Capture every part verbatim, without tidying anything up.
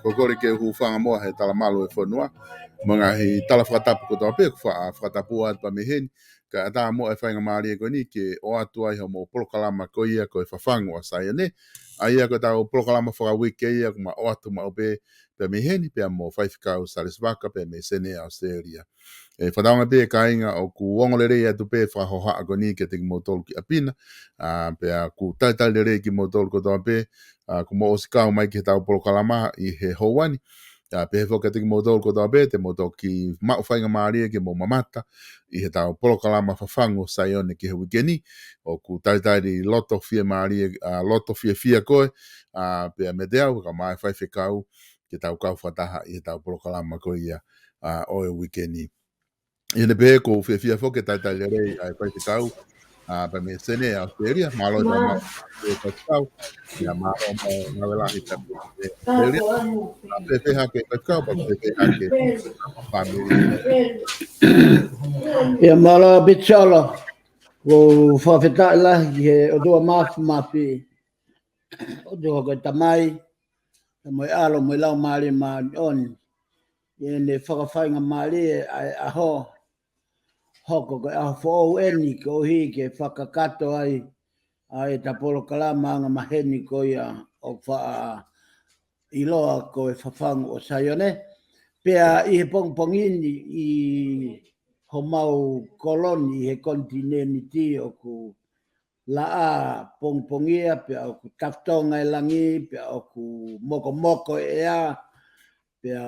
Ko e kole ke hūfanga muʻa he talamalu e fonua. Mo e ngaahi tala fakatapu kotoa pē, ʻoku fa-, fakatapu atu pē mei heni. Kae ʻatā muʻa e faingamālie ko eni ke ʻoatu ai hoʻomou polokalama ko ia ko e Fafangu ʻo Saione. ʻA ia ko ʻetau polokalama fakauike ia ʻoku ma ʻoatu maʻu pē pē mei heni, pea mo Faifekau Salesi Vaka pē mei Senē, Australia. ʻE fakatauange pē kāinga ʻoku ongo lelei atu pē fakahohaʻa ko eni kiate kimoutolu ki ʻapi na, ā, pea ʻoku talitali lelei kimoutolu kotoa pē, ā, kuo mou ʻosi kau mai ki heʻetau polokalama ʻi he houa ni, ā, pehē foki kiate kimoutolu kotoa pē te mou toki maʻu faingamālie ke mou mamata ʻi heʻetau polokalama Fafangu ʻo Saione ki he uike ni, ʻoku talitali loto fiemālie, ā, loto fiefia koe, ā, pea meiate au, kae ʻumaʻā e faifekau, ke tau kau fakataha ʻi heʻetau polokalama ko ia, ā, ʻo e uike ni. ʻI heʻene pehē ʻoku ou fiefia foki ke talitali lelei ʻa e faifekau, ā, pē mei Senē, Australia, mālō e tau ma-, e faifekau, ia mālō mo e ngāue lahi pē mei Australia. Ā, fēfē hake faifekau, pea fēfē hake fāmili. Ia mālō ʻaupito Solo, ʻoku ou fakafetaʻi lahi ki he ʻOtua Mafimafi, ʻOtua ko e Tamai, pea mo e ʻAlo, mo e Laumālie Māʻoniʻoni. ʻI heʻene fakafaingamālie ʻa e ʻaho, hoko ko e ʻaho foʻou eni koeʻuhi ke fakakakato ai ʻa ʻeta polokalama anga maheni ko ia ʻoku faʻa ʻiloa ko e Fafangu ʻo Saione. Pea ʻi he pongipongi ni ʻi homau kolo ni ʻi he konitinēniti ʻoku laʻā pongipongi ia, pea ʻoku tafutonga e langi, pea ʻoku mokomoko e ʻea, pea,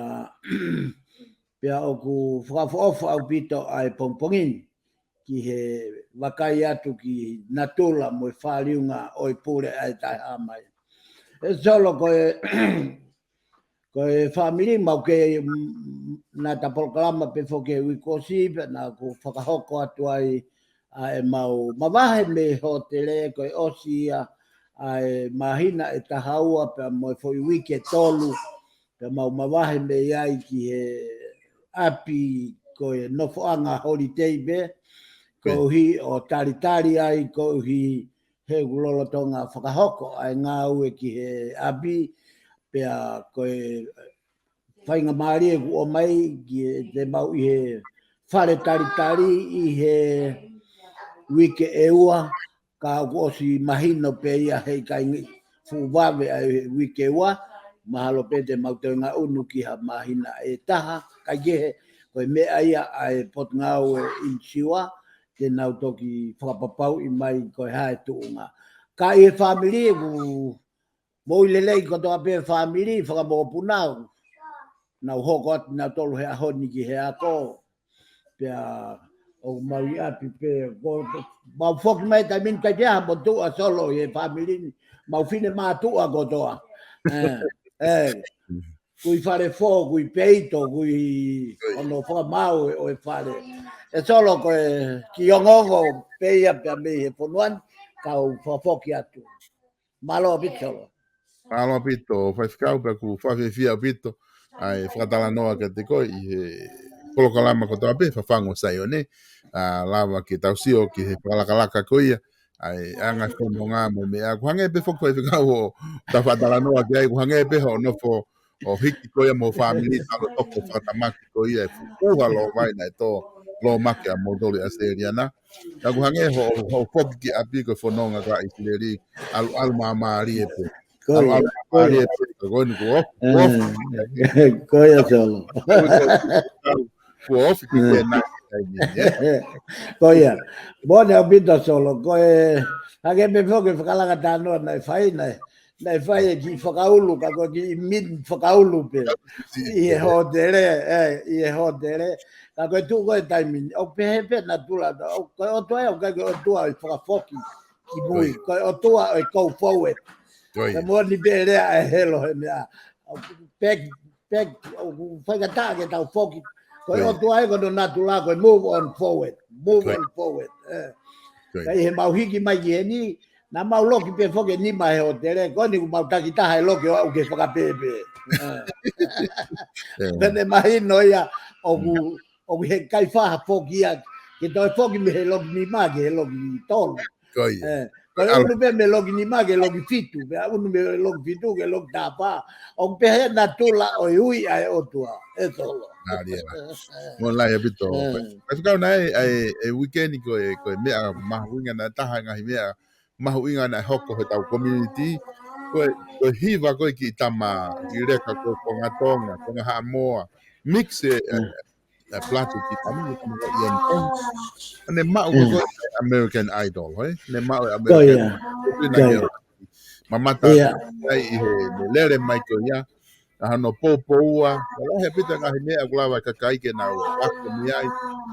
pea ʻoku fakaʻofoʻofa ʻaupito ʻa e pongipongi ni, ki he vakai atu ki natula mo e fāliunga ʻo e pule ʻa e Taʻehāmai. ʻE Solo, ko e, ko e fāmili mau kei, mm, naʻa ta polokalama pē foki he uike kuo ʻosi, pea naʻa ku fakahoko atu ai ʻa ʻemau mavahe mei hōtele, ko e ʻosi ia ʻa e māhina ʻe taha ua pea mo e foʻi uike ʻe tolu, pea mau mavahe mei ai ki he ʻapi ko e nofoʻanga holiday pē, koeʻuhi ʻo talitali ai, koeʻuhi he ʻoku lolotonga fakahoko ʻa e ngāue ki he ʻapi, pea ko e faingamālie kuo ʻomai ke te mau ʻi he fale talitali ʻi he uike ʻe ua, ka ʻoku ʻosi mahino pē ia he ʻikai fuʻu vave ʻa e uike ʻe ua, mahalo pē te mau toe ngaʻunu ki ha māhina ʻe taha, kaikehe, ko e meʻa ia ʻa e Potungāue ʻInisiua, te nau toki fakapapauʻi mai ko e hā e tuʻunga. Ka ʻi he fāmili, ʻoku moʻui lelei kotoa pē fāmili, fakamokopuna, nau hoko atu nautolu he ʻaho ni ki he ako, pea ʻoku mau ʻi ʻapi pē, ko, mau foki mai taimi ni ʻikai ke ʻi ai ha motuʻa Solo ʻi he fāmili ni, mau fine mātuʻa kotoa. ʻE, ʻe, kui fale fō, kui peito, kui hono fakamaau ʻo e fale. ʻE Solo ko e kiʻi ongoongo pē ia pea mei he fonua ni, kau fakafoki atu. Mālō ʻaupito Solo. Mālō ʻaupito, Faifekau, pea ʻoku fakafiefia ʻaupito ʻa e fakatalanoa kiate koe ʻi he polokalama kotoa pē, Fafangu ʻo Saione, ʻa, lava ke tau sio ki he fakalakalaka ko ia ʻa e anga e fononga mo e meʻa. ʻOku hangē pē foki Faifekau ʻo tau fakatalanoa ki ai, ʻoku hangē pē hoʻo nofo ʻo hiki ko ia mo e fāmili, talo toko fakatamaki ko ia e fuʻu ʻuha lōvai naʻe tō lōmaki ʻa moutolu ʻi ʻAositelēlia na. Ka ʻoku hangē hoʻo, hoʻo foki ki ʻapi ko e fononga ka ʻi Sileli, ʻalu, ʻalu māmālie pē. Ko ia, ʻalu, ʻalu ko ia. Māmālie pē, ka ko eni kuo ofi, kuo ofi. ʻE, ko ia Solo. Kuo ofi ki he nā taimi, ē? Ko ia. Moʻoni ʻaupito Solo, ko e, hangē pē foki e fakalakalaka naʻe fai, naʻe, naʻe fai e kiʻi fakaulu, ka ko e kiʻi min fakaulu pē. ʻI he hōtele, ʻe, ʻi he hōtele. Ka ko e tuʻu ko e taimi ni, ʻoku pehē pē natula, ʻo, ko e ʻOtua ia, ʻoku ʻikai ko e ʻOtua ʻo e fakafoki ki mui, ko ia. Ko e ʻOtua ʻo e go forward. Ko ia. Ka moʻoni pē lea ʻa e helo he meʻa. Back, back, ʻoku faingataʻa ke tau foki. Ko e, ko ia, ʻOtua ia ko hono natula, ko e move on forward. Move, ko ia, on forward. ʻE. Ko ia. Ka ʻi heʻemau hiki mai ki heni, naʻa mau loki pē foki e nima he hōtele, ko eni kuo mau takitaha e loki ʻo aʻu ki he fakapēpē. ʻE. ʻE. Pea ne mahino ia ʻoku, mm, ʻoku ʻikai fai ha foki ia, ke toe foki mei he loki nima ki he loki tolu. Ko ia. ʻE, ko e ʻalu, ʻunu pē mei he loki nima ki he loki fitu, pea ʻunu mei he loki fitu ki he loki taha fā. ʻOku pehē natula ʻo e ui ʻa e ʻOtua, ʻe Solo. Mālie. Mālō ʻaupito. ʻE. Faifekau, naʻe, ʻa e, e uike ni ko e, ko e meʻa mahuʻinga, naʻe taha e ngaahi meʻa mahuʻinga naʻe hoko he ʻetau community. Ko e, ko e hiva ko ē e kiʻi tama, kiʻi leka ko ē Tonga, Tonga, Tonga Haʻamoa. Mix e, e, mm, e palatu ki tama, ki tama ko Ian Tonga. Ne maʻu ko ē, mm, ko e American Idol, ē? Ne maʻu e, ko ia, American Idol. Ko ia. Mamata, ia, ai ʻi he, ne lele mai ko ia. ʻA hono poupouʻa, ka lahi ʻaupito e ngaahi meʻa ʻoku lava e kakai ke nau ako mei ai.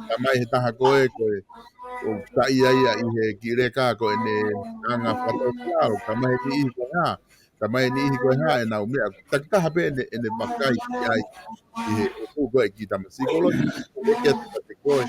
Talamai he taha ko ē, ko e, ʻoku saiʻia ia ʻi he kiʻi leka ko ʻene anga fakatōkilalo, talamai he niʻihi ko e hā, talamai he niʻihi ko e hā ʻenau meʻa, takitaha pē ʻene, ʻene vakai ki ai, ʻi he ʻoku ko ē kiʻi tamasiʻi ko ē, ʻoku ke tuka te ko ē.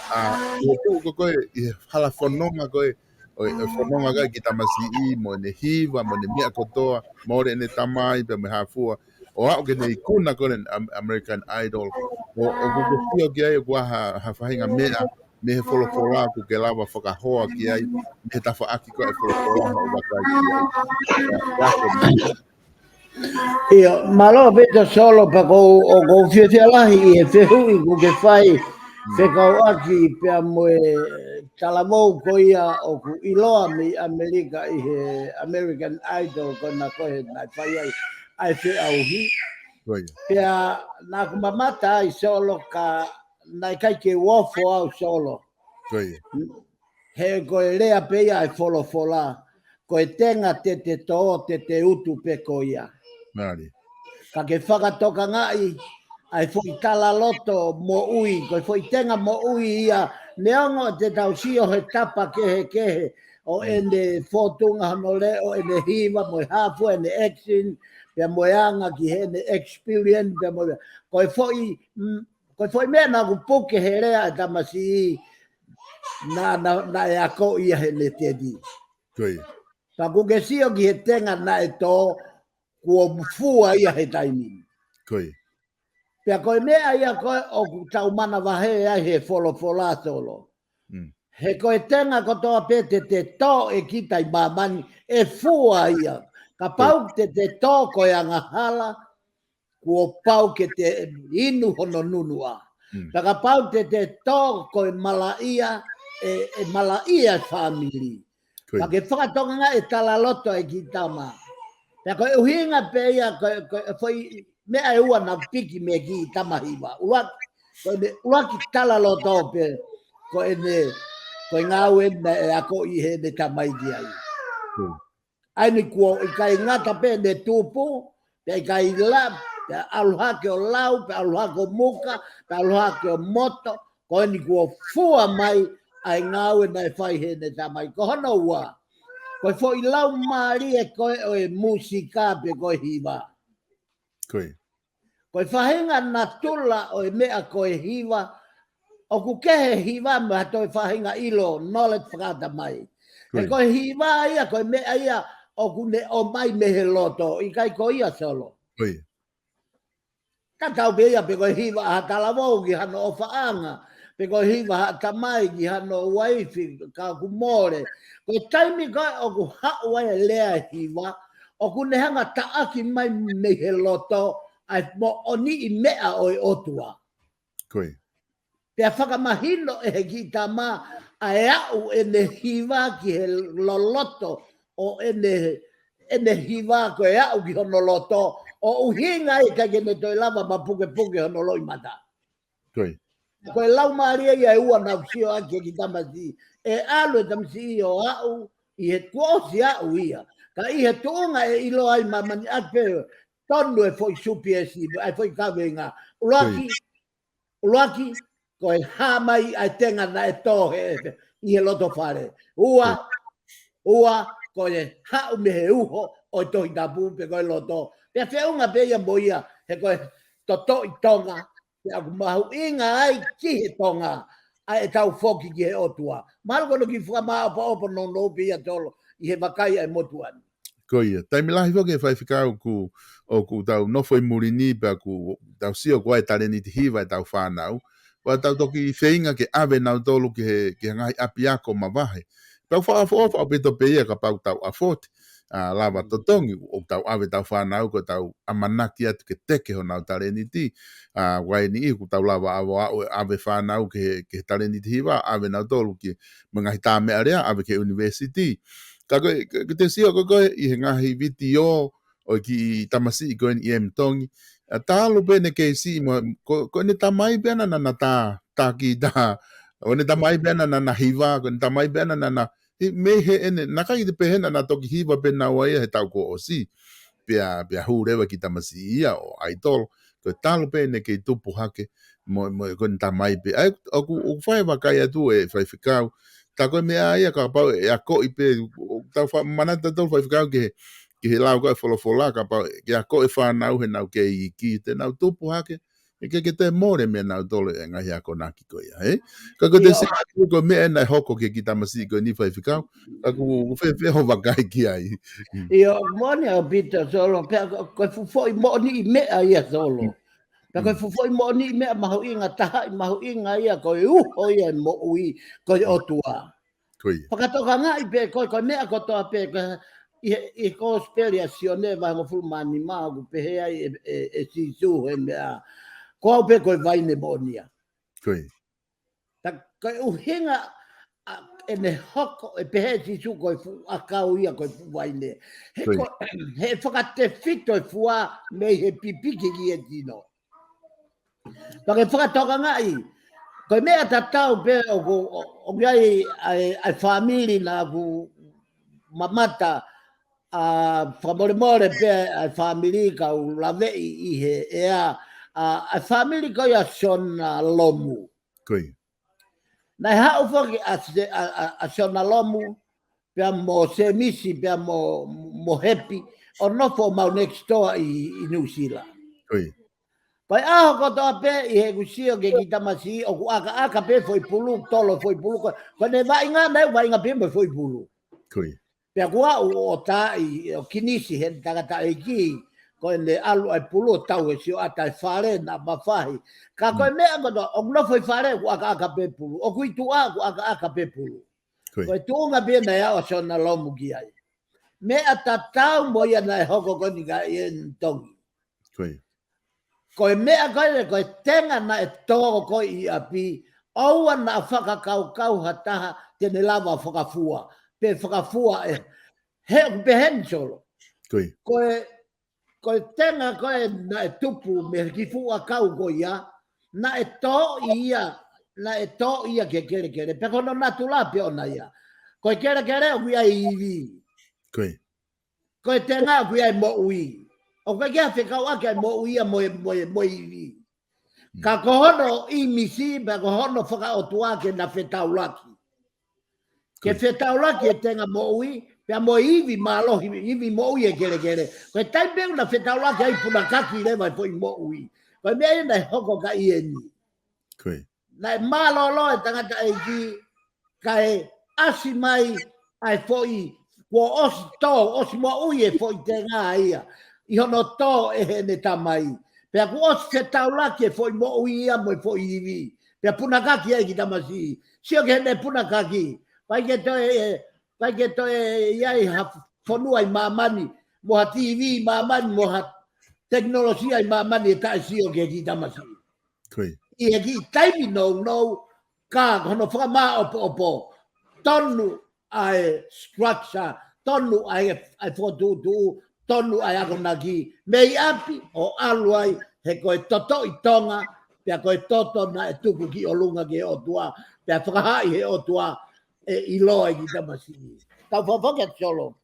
ʻA, ʻi he tuʻu ko ē, ʻi he hala fononga ko ē, ʻo e, ʻo e fononga ko ē kiʻi tamasiʻi, mo ʻene hiva, mo ʻene meʻa kotoa, mole ʻene tamai, pea mo e hā fua. ʻO aʻu ki heʻene ikuna ko ē Am-, American Idol. ʻO, ʻoku ke sio ki ai, ʻoku ʻi ai ha, ha faʻahinga meʻa, mei he folofola, ʻoku ke lava fakahoa ki ai, mei he tafaʻaki ko ē folofola, ʻo vakai ki ai. ʻIo, mālō ʻaupito Solo pea ʻoku ou, ʻoku ou fiefia lahi ʻi he fehuʻi ʻoku ke fai, mm, fekauʻaki pea mo e talavou ko ia ʻoku ʻiloa mei ʻAmelika ʻi he American Idol ko ena ko ē naʻe fai ai ʻa e feʻauhi. Ko ia. Pea naʻa ku mamata ai Solo ka naʻe ʻikai ke u ofo au Solo. Ko ia. He ko e lea pē ia ʻa e folofola, ko e tenga te te tō, te te utu pē ko ia. Mālie. Ka ke fakatokangaʻi, ʻa e foʻi talaloto moʻui, ko e foʻi tenga moʻui ia, neongo te tau sio he tapa kehekehe, ʻo, mm, ʻene fōtunga hono leʻo, ʻene hiva, mo e hā fua ʻene action, pea mo e anga ki heʻene experience, pea mo e, ko e foʻi, mm, ko e foʻi meʻa naʻa ku puke he lea ʻa e tamasiʻi, naʻa, naʻa, naʻe ako ia heʻene tedi. Ko ia. Ka ʻoku ke sio ki he tenga naʻe tō, kuo fua ia he taimi ni. Ko ia. Pea ko e meʻa ia ko ē ʻoku tau manavahē ai he folofola Solo. Mm. He ko e tenga kotoa pē te te tō ʻe kita ʻi māmani ʻe fua ia. Kapau te te tō ko e angahala, kuo pau ke te inu hono nunuʻa. Mm. Pea kapau te te tō ko e malaʻia, ʻe, ʻe malaʻia e fāmili. Ko ia. Ka ke fakatokangaʻi e talaloto ʻa e kiʻi tama. Pea ko e ʻuhinga pē ia, ko e, ko e foʻi meʻa ʻe ua naʻa ku piki mei he kiʻi tama hiva. ʻUluaki, ko e meʻa, ʻuluaki talaloto pē, ko ʻene, ko e ngāue naʻe akoʻi heʻene tamaiki ai. Hmm. ʻA eni kuo ʻikai ngata pē ʻene tupu, pea ʻikai la, pea ʻalu hake ʻo lau, pea ʻalu hake ʻo muka, pea ʻalu hake ʻo moto, ko eni kuo fua mai ʻa e ngāue naʻe fai heʻene tamaiki. Ko hono ua, ko e foʻi laumālie ko ē ʻo e mūsika pe ko e hiva. Ko ia. Ko e faʻahinga natula ʻo e meʻa ko e hiva, ʻoku kehe hiva mo ha toe faʻahinga ʻilo, knowledge fakaʻatamai. He Ko ia. Ko e hiva ia, ko e meʻa ia ʻoku ne ʻomai mei he loto, ʻikai ko ia Solo. Ko ia. Tatau pē ia pe ko e hiva ʻa ha talavou ki hano ʻofaʻanga, pe ko e hiva ʻa ha tamai ki hano uaifi, ka ʻoku mole. Ko e taimi ko ē ʻoku haʻu ai e lea hiva, ʻoku ne hanga taʻaki mai mei he loto ʻa e moʻoniʻi meʻa ʻo e ʻOtua. Ko ia. Pea fakamahino ʻe he kiʻi tama ʻa e aʻu ʻene hiva ki he loloto ʻo ʻene, ʻene hiva ko e aʻu ki hono loto, ʻo ʻuhinga ai ʻikai ke ne toe lava mapukepuke hono loʻimata. Ko ia. Ko e laumālie ia ʻe ua naʻa ku sio ʻaki ki he kiʻi tamasiʻi. ʻE ʻalu e tamasiʻi ʻo aʻu, ʻi he kuo ʻosi aʻu ia. Ka ʻi he tuʻunga ʻe ʻilo ai māmani ʻa pē, tonu e foʻi supiesi, ʻa e foʻi kaveinga. ʻUluaki, ʻuluaki, ko e hā mai ʻa e tenga naʻe tō he, ʻi he loto fale. Ua, ua, ko e haʻu mei he uho ʻo e Tohi Tapu pe ko e loto. Pea feʻunga pē ia mo ia, he ko e totoʻi Tonga, pea ʻoku mahuʻinga ai ki he Tonga, ʻa e tau foki ki he ʻOtua. Mahalo ko hono kiʻi fakamāʻopoʻopo nounou pē ia Solo, ʻi he vakai ʻa e motuʻa ni. Ko ia. Taimi lahi foki e faifekau ʻoku, ʻoku tau nofo ʻi muli ni pea ʻoku tau sio ko e talēniti hiva ʻetau fānau. Pea tau toki feinga ke ʻave nautolu ki he, ki he ngaahi ʻapiako mavahe. Pea ʻoku fakaʻofoʻofa ʻaupito pē ia kapau tau ʻafote, ʻa, lava totongi, ʻoku tau ʻave ʻetau fānau ko ʻetau ʻamanaki atu ke teke honau talēniti. ʻA, ʻa eni ʻoku tau lava ʻave, ʻave fānau ki he, ki he talēniti hiva, ʻave nautolu ki he ngaahi tā meʻa lea, ʻave ki he ʻunivēsiti. Ka ko e, ko e, ko e te sio ko ē ko ē ʻi he ngaahi vitiō ʻo e kiʻi tamasiʻi ko eni ʻi Emi Tongi. ʻA, talu pē ʻene kei siʻi mo, ko, ko ʻene tamai pē ʻana naʻa na tā, tā kītā. Ko ʻene tamai pē ʻana naʻa na hiva, ko ʻene tamai pē ʻana naʻa na, he, mei heʻene, naʻe ʻikai te pehē naʻa na toki hiva pē naua ia he taʻu kuo ʻosi. Pea, pea hū leva e kiʻi tamasiʻi ia ʻo ʻaitolo. Ko e talu pē ʻene kei tupu hake, mo, mo, ko ʻene tamai pē. ʻA ia, ʻoku, ʻoku fai e vakai atu e faifekau. Tā ko e meʻa ia kapau ʻe akoʻi pē, ʻo, tau fa-, manatu tautolu faifekau ki he, ki he lau ko ē folofola, kapau ʻe akoʻi e fānau heʻenau kei iiki, te nau tupu hake, ʻe ʻikai ke toe mole meiate nautolu e ngaahi akonaki ko ia, ē? Ka ko e te sio ko e meʻa naʻe hoko ki he kiʻi tamasiʻi ko eni faifekau, ka ʻoku, ʻoku fēfē hoʻo vakai ki ai? Mm. ʻIo, moʻoni ʻaupito Solo, pea ko, ko e fuʻu foʻi moʻoniʻi meʻa ia Solo. Mm. Pea ko e fuʻu foʻi moʻoniʻi meʻa mahuʻinga taha, ʻi mahuʻinga ia ko e uho ia e moʻui, ko e ʻOtua. Ko ia. Fakatokangaʻi pē, ko, ko e meʻa kotoa pē, ko e, ʻi he, ʻi he Kosipeli ʻa Sione vahe hongofulu mā nima ʻoku pehē ai ʻe, ʻe, ʻe Sīsū he meʻa. Ko au pē ko e vaine moʻonia. Ko ia. Tā ko e ʻuhinga, ʻa, ʻene hoko, ʻe pehē ʻe Sīsū ko e fuʻu ʻakau ia ko e fuʻu vaine. He ko ia. Ko, he fakatefito e fua mei he pipiki ki he tino. Pea ke fakatokangaʻi, ko e meʻa tatau pē ʻoku, ʻo, ʻoku ʻi ai ʻa e, ʻa e fāmili naʻa ku mamata, ʻa, fakamolemole pē ʻa e fāmili kau laveʻi ʻi he ʻea, ʻa, ʻa e fāmili ko ia ʻa Siona Lomu. Ko ia. Naʻe haʻu foki ʻa Se-, ʻa, ʻa, ʻa Siona Lomu, pea mo Semisi, pea mo, mo Hepi, ʻo nofo ʻo mau next door ʻi, ʻi Nuʻusila. Ko ia. Pea ʻi he ʻaho kotoa pē ʻi heʻeku sio ki he kiʻi tamasiʻi, ʻoku ʻakaʻaka pē foʻi pulu, tolo foʻi pulu, ko, ko ʻene vaʻinga naʻe vaʻinga pē mo e foʻi pulu. Ko ia. Pea kuo aʻu ʻo taaʻi ʻo kinisi he tangataʻeiki, ko ʻene ʻalu ʻa e pulu ʻo tau e sio ʻata e fale naʻa mafahi. Ka ko e meʻa ko ē, ʻoku nofo ʻi fale ʻoku ʻakaʻaka pē pulu. ʻOku ʻi tuʻa ʻoku ʻakaʻaka pē pulu. Ko e tuʻunga pē naʻe ʻa ʻo Siona Lomu ki ai. Meʻa tatau mo ia naʻe hoko ko eni ka ʻi eni Tongi. Ko e meʻa ko ē, ko e tenga naʻe tō ko ē ʻi ʻapi, ʻoua naʻa fakakaukau ha taha te ne lava fakafua, pe fakafua ʻe, he ʻoku pehē ni Solo. Ko e, ko e tenga ko ē naʻe tupu mei he kiʻi fuʻu ʻakau ko ia, naʻe tō ia, naʻe tō ia ki he kelekele, pe ko hono natula pē ʻona ia. Ko e kelekele ʻoku ʻi ai e ivi. Ko e tenga ʻoku ʻi ai e moʻui. ʻOku ʻikai ke fekauʻaki e moʻui ia mo e, mo e, mo e ivi. Ka ko hono ʻimisi, pea ko hono fakaʻotua ke na fetaulaki. Ke fetaulaki e tenga moʻui, pea mo e ivi mālohi, ivi moʻui e kelekele. Ko e taimi pē ʻoku na fetaulaki ai punakaki leva e foʻi moʻui. Ko e meʻa ia naʻe hoko ka ʻi eni. Naʻe mālōlō e tangataʻeiki, kae ʻasi mai ʻa e foʻi, kuo ʻosi tō, ʻosi moʻui e foʻi tenga ia, ʻi hono tō ʻe heʻene tamai. Pea kuo ʻosi fetaulaki e foʻi moʻui ia mo e foʻi ivi. Pea punakaki ai e kiʻi tamasiʻi. Sio ki heʻene punakaki. ʻIkai ke toe, ʻikai ke toe ʻi ai ha fonua ʻi māmani, mo ha TV ʻi māmani, mo ha tekinolosia ʻi māmani ʻe taʻe sio ki he kiʻi tamasiʻi. ʻI he kiʻi taimi nounou, ka ko hono fakamāʻopoʻopo, tonu ʻa e structure, tonu ʻa e, ʻa e fokotuʻutuʻu, tonu ʻa e akonaki, mei ʻapi ʻo ʻalu ai, he ko e totoʻi Tonga, pea ko e toto naʻe tuku ki ʻolunga ki he ʻOtua, pea fakahā ʻe he ʻOtua, ʻe ʻiloa e kiʻi tamasiʻi. Tau fakafoki atu Solo.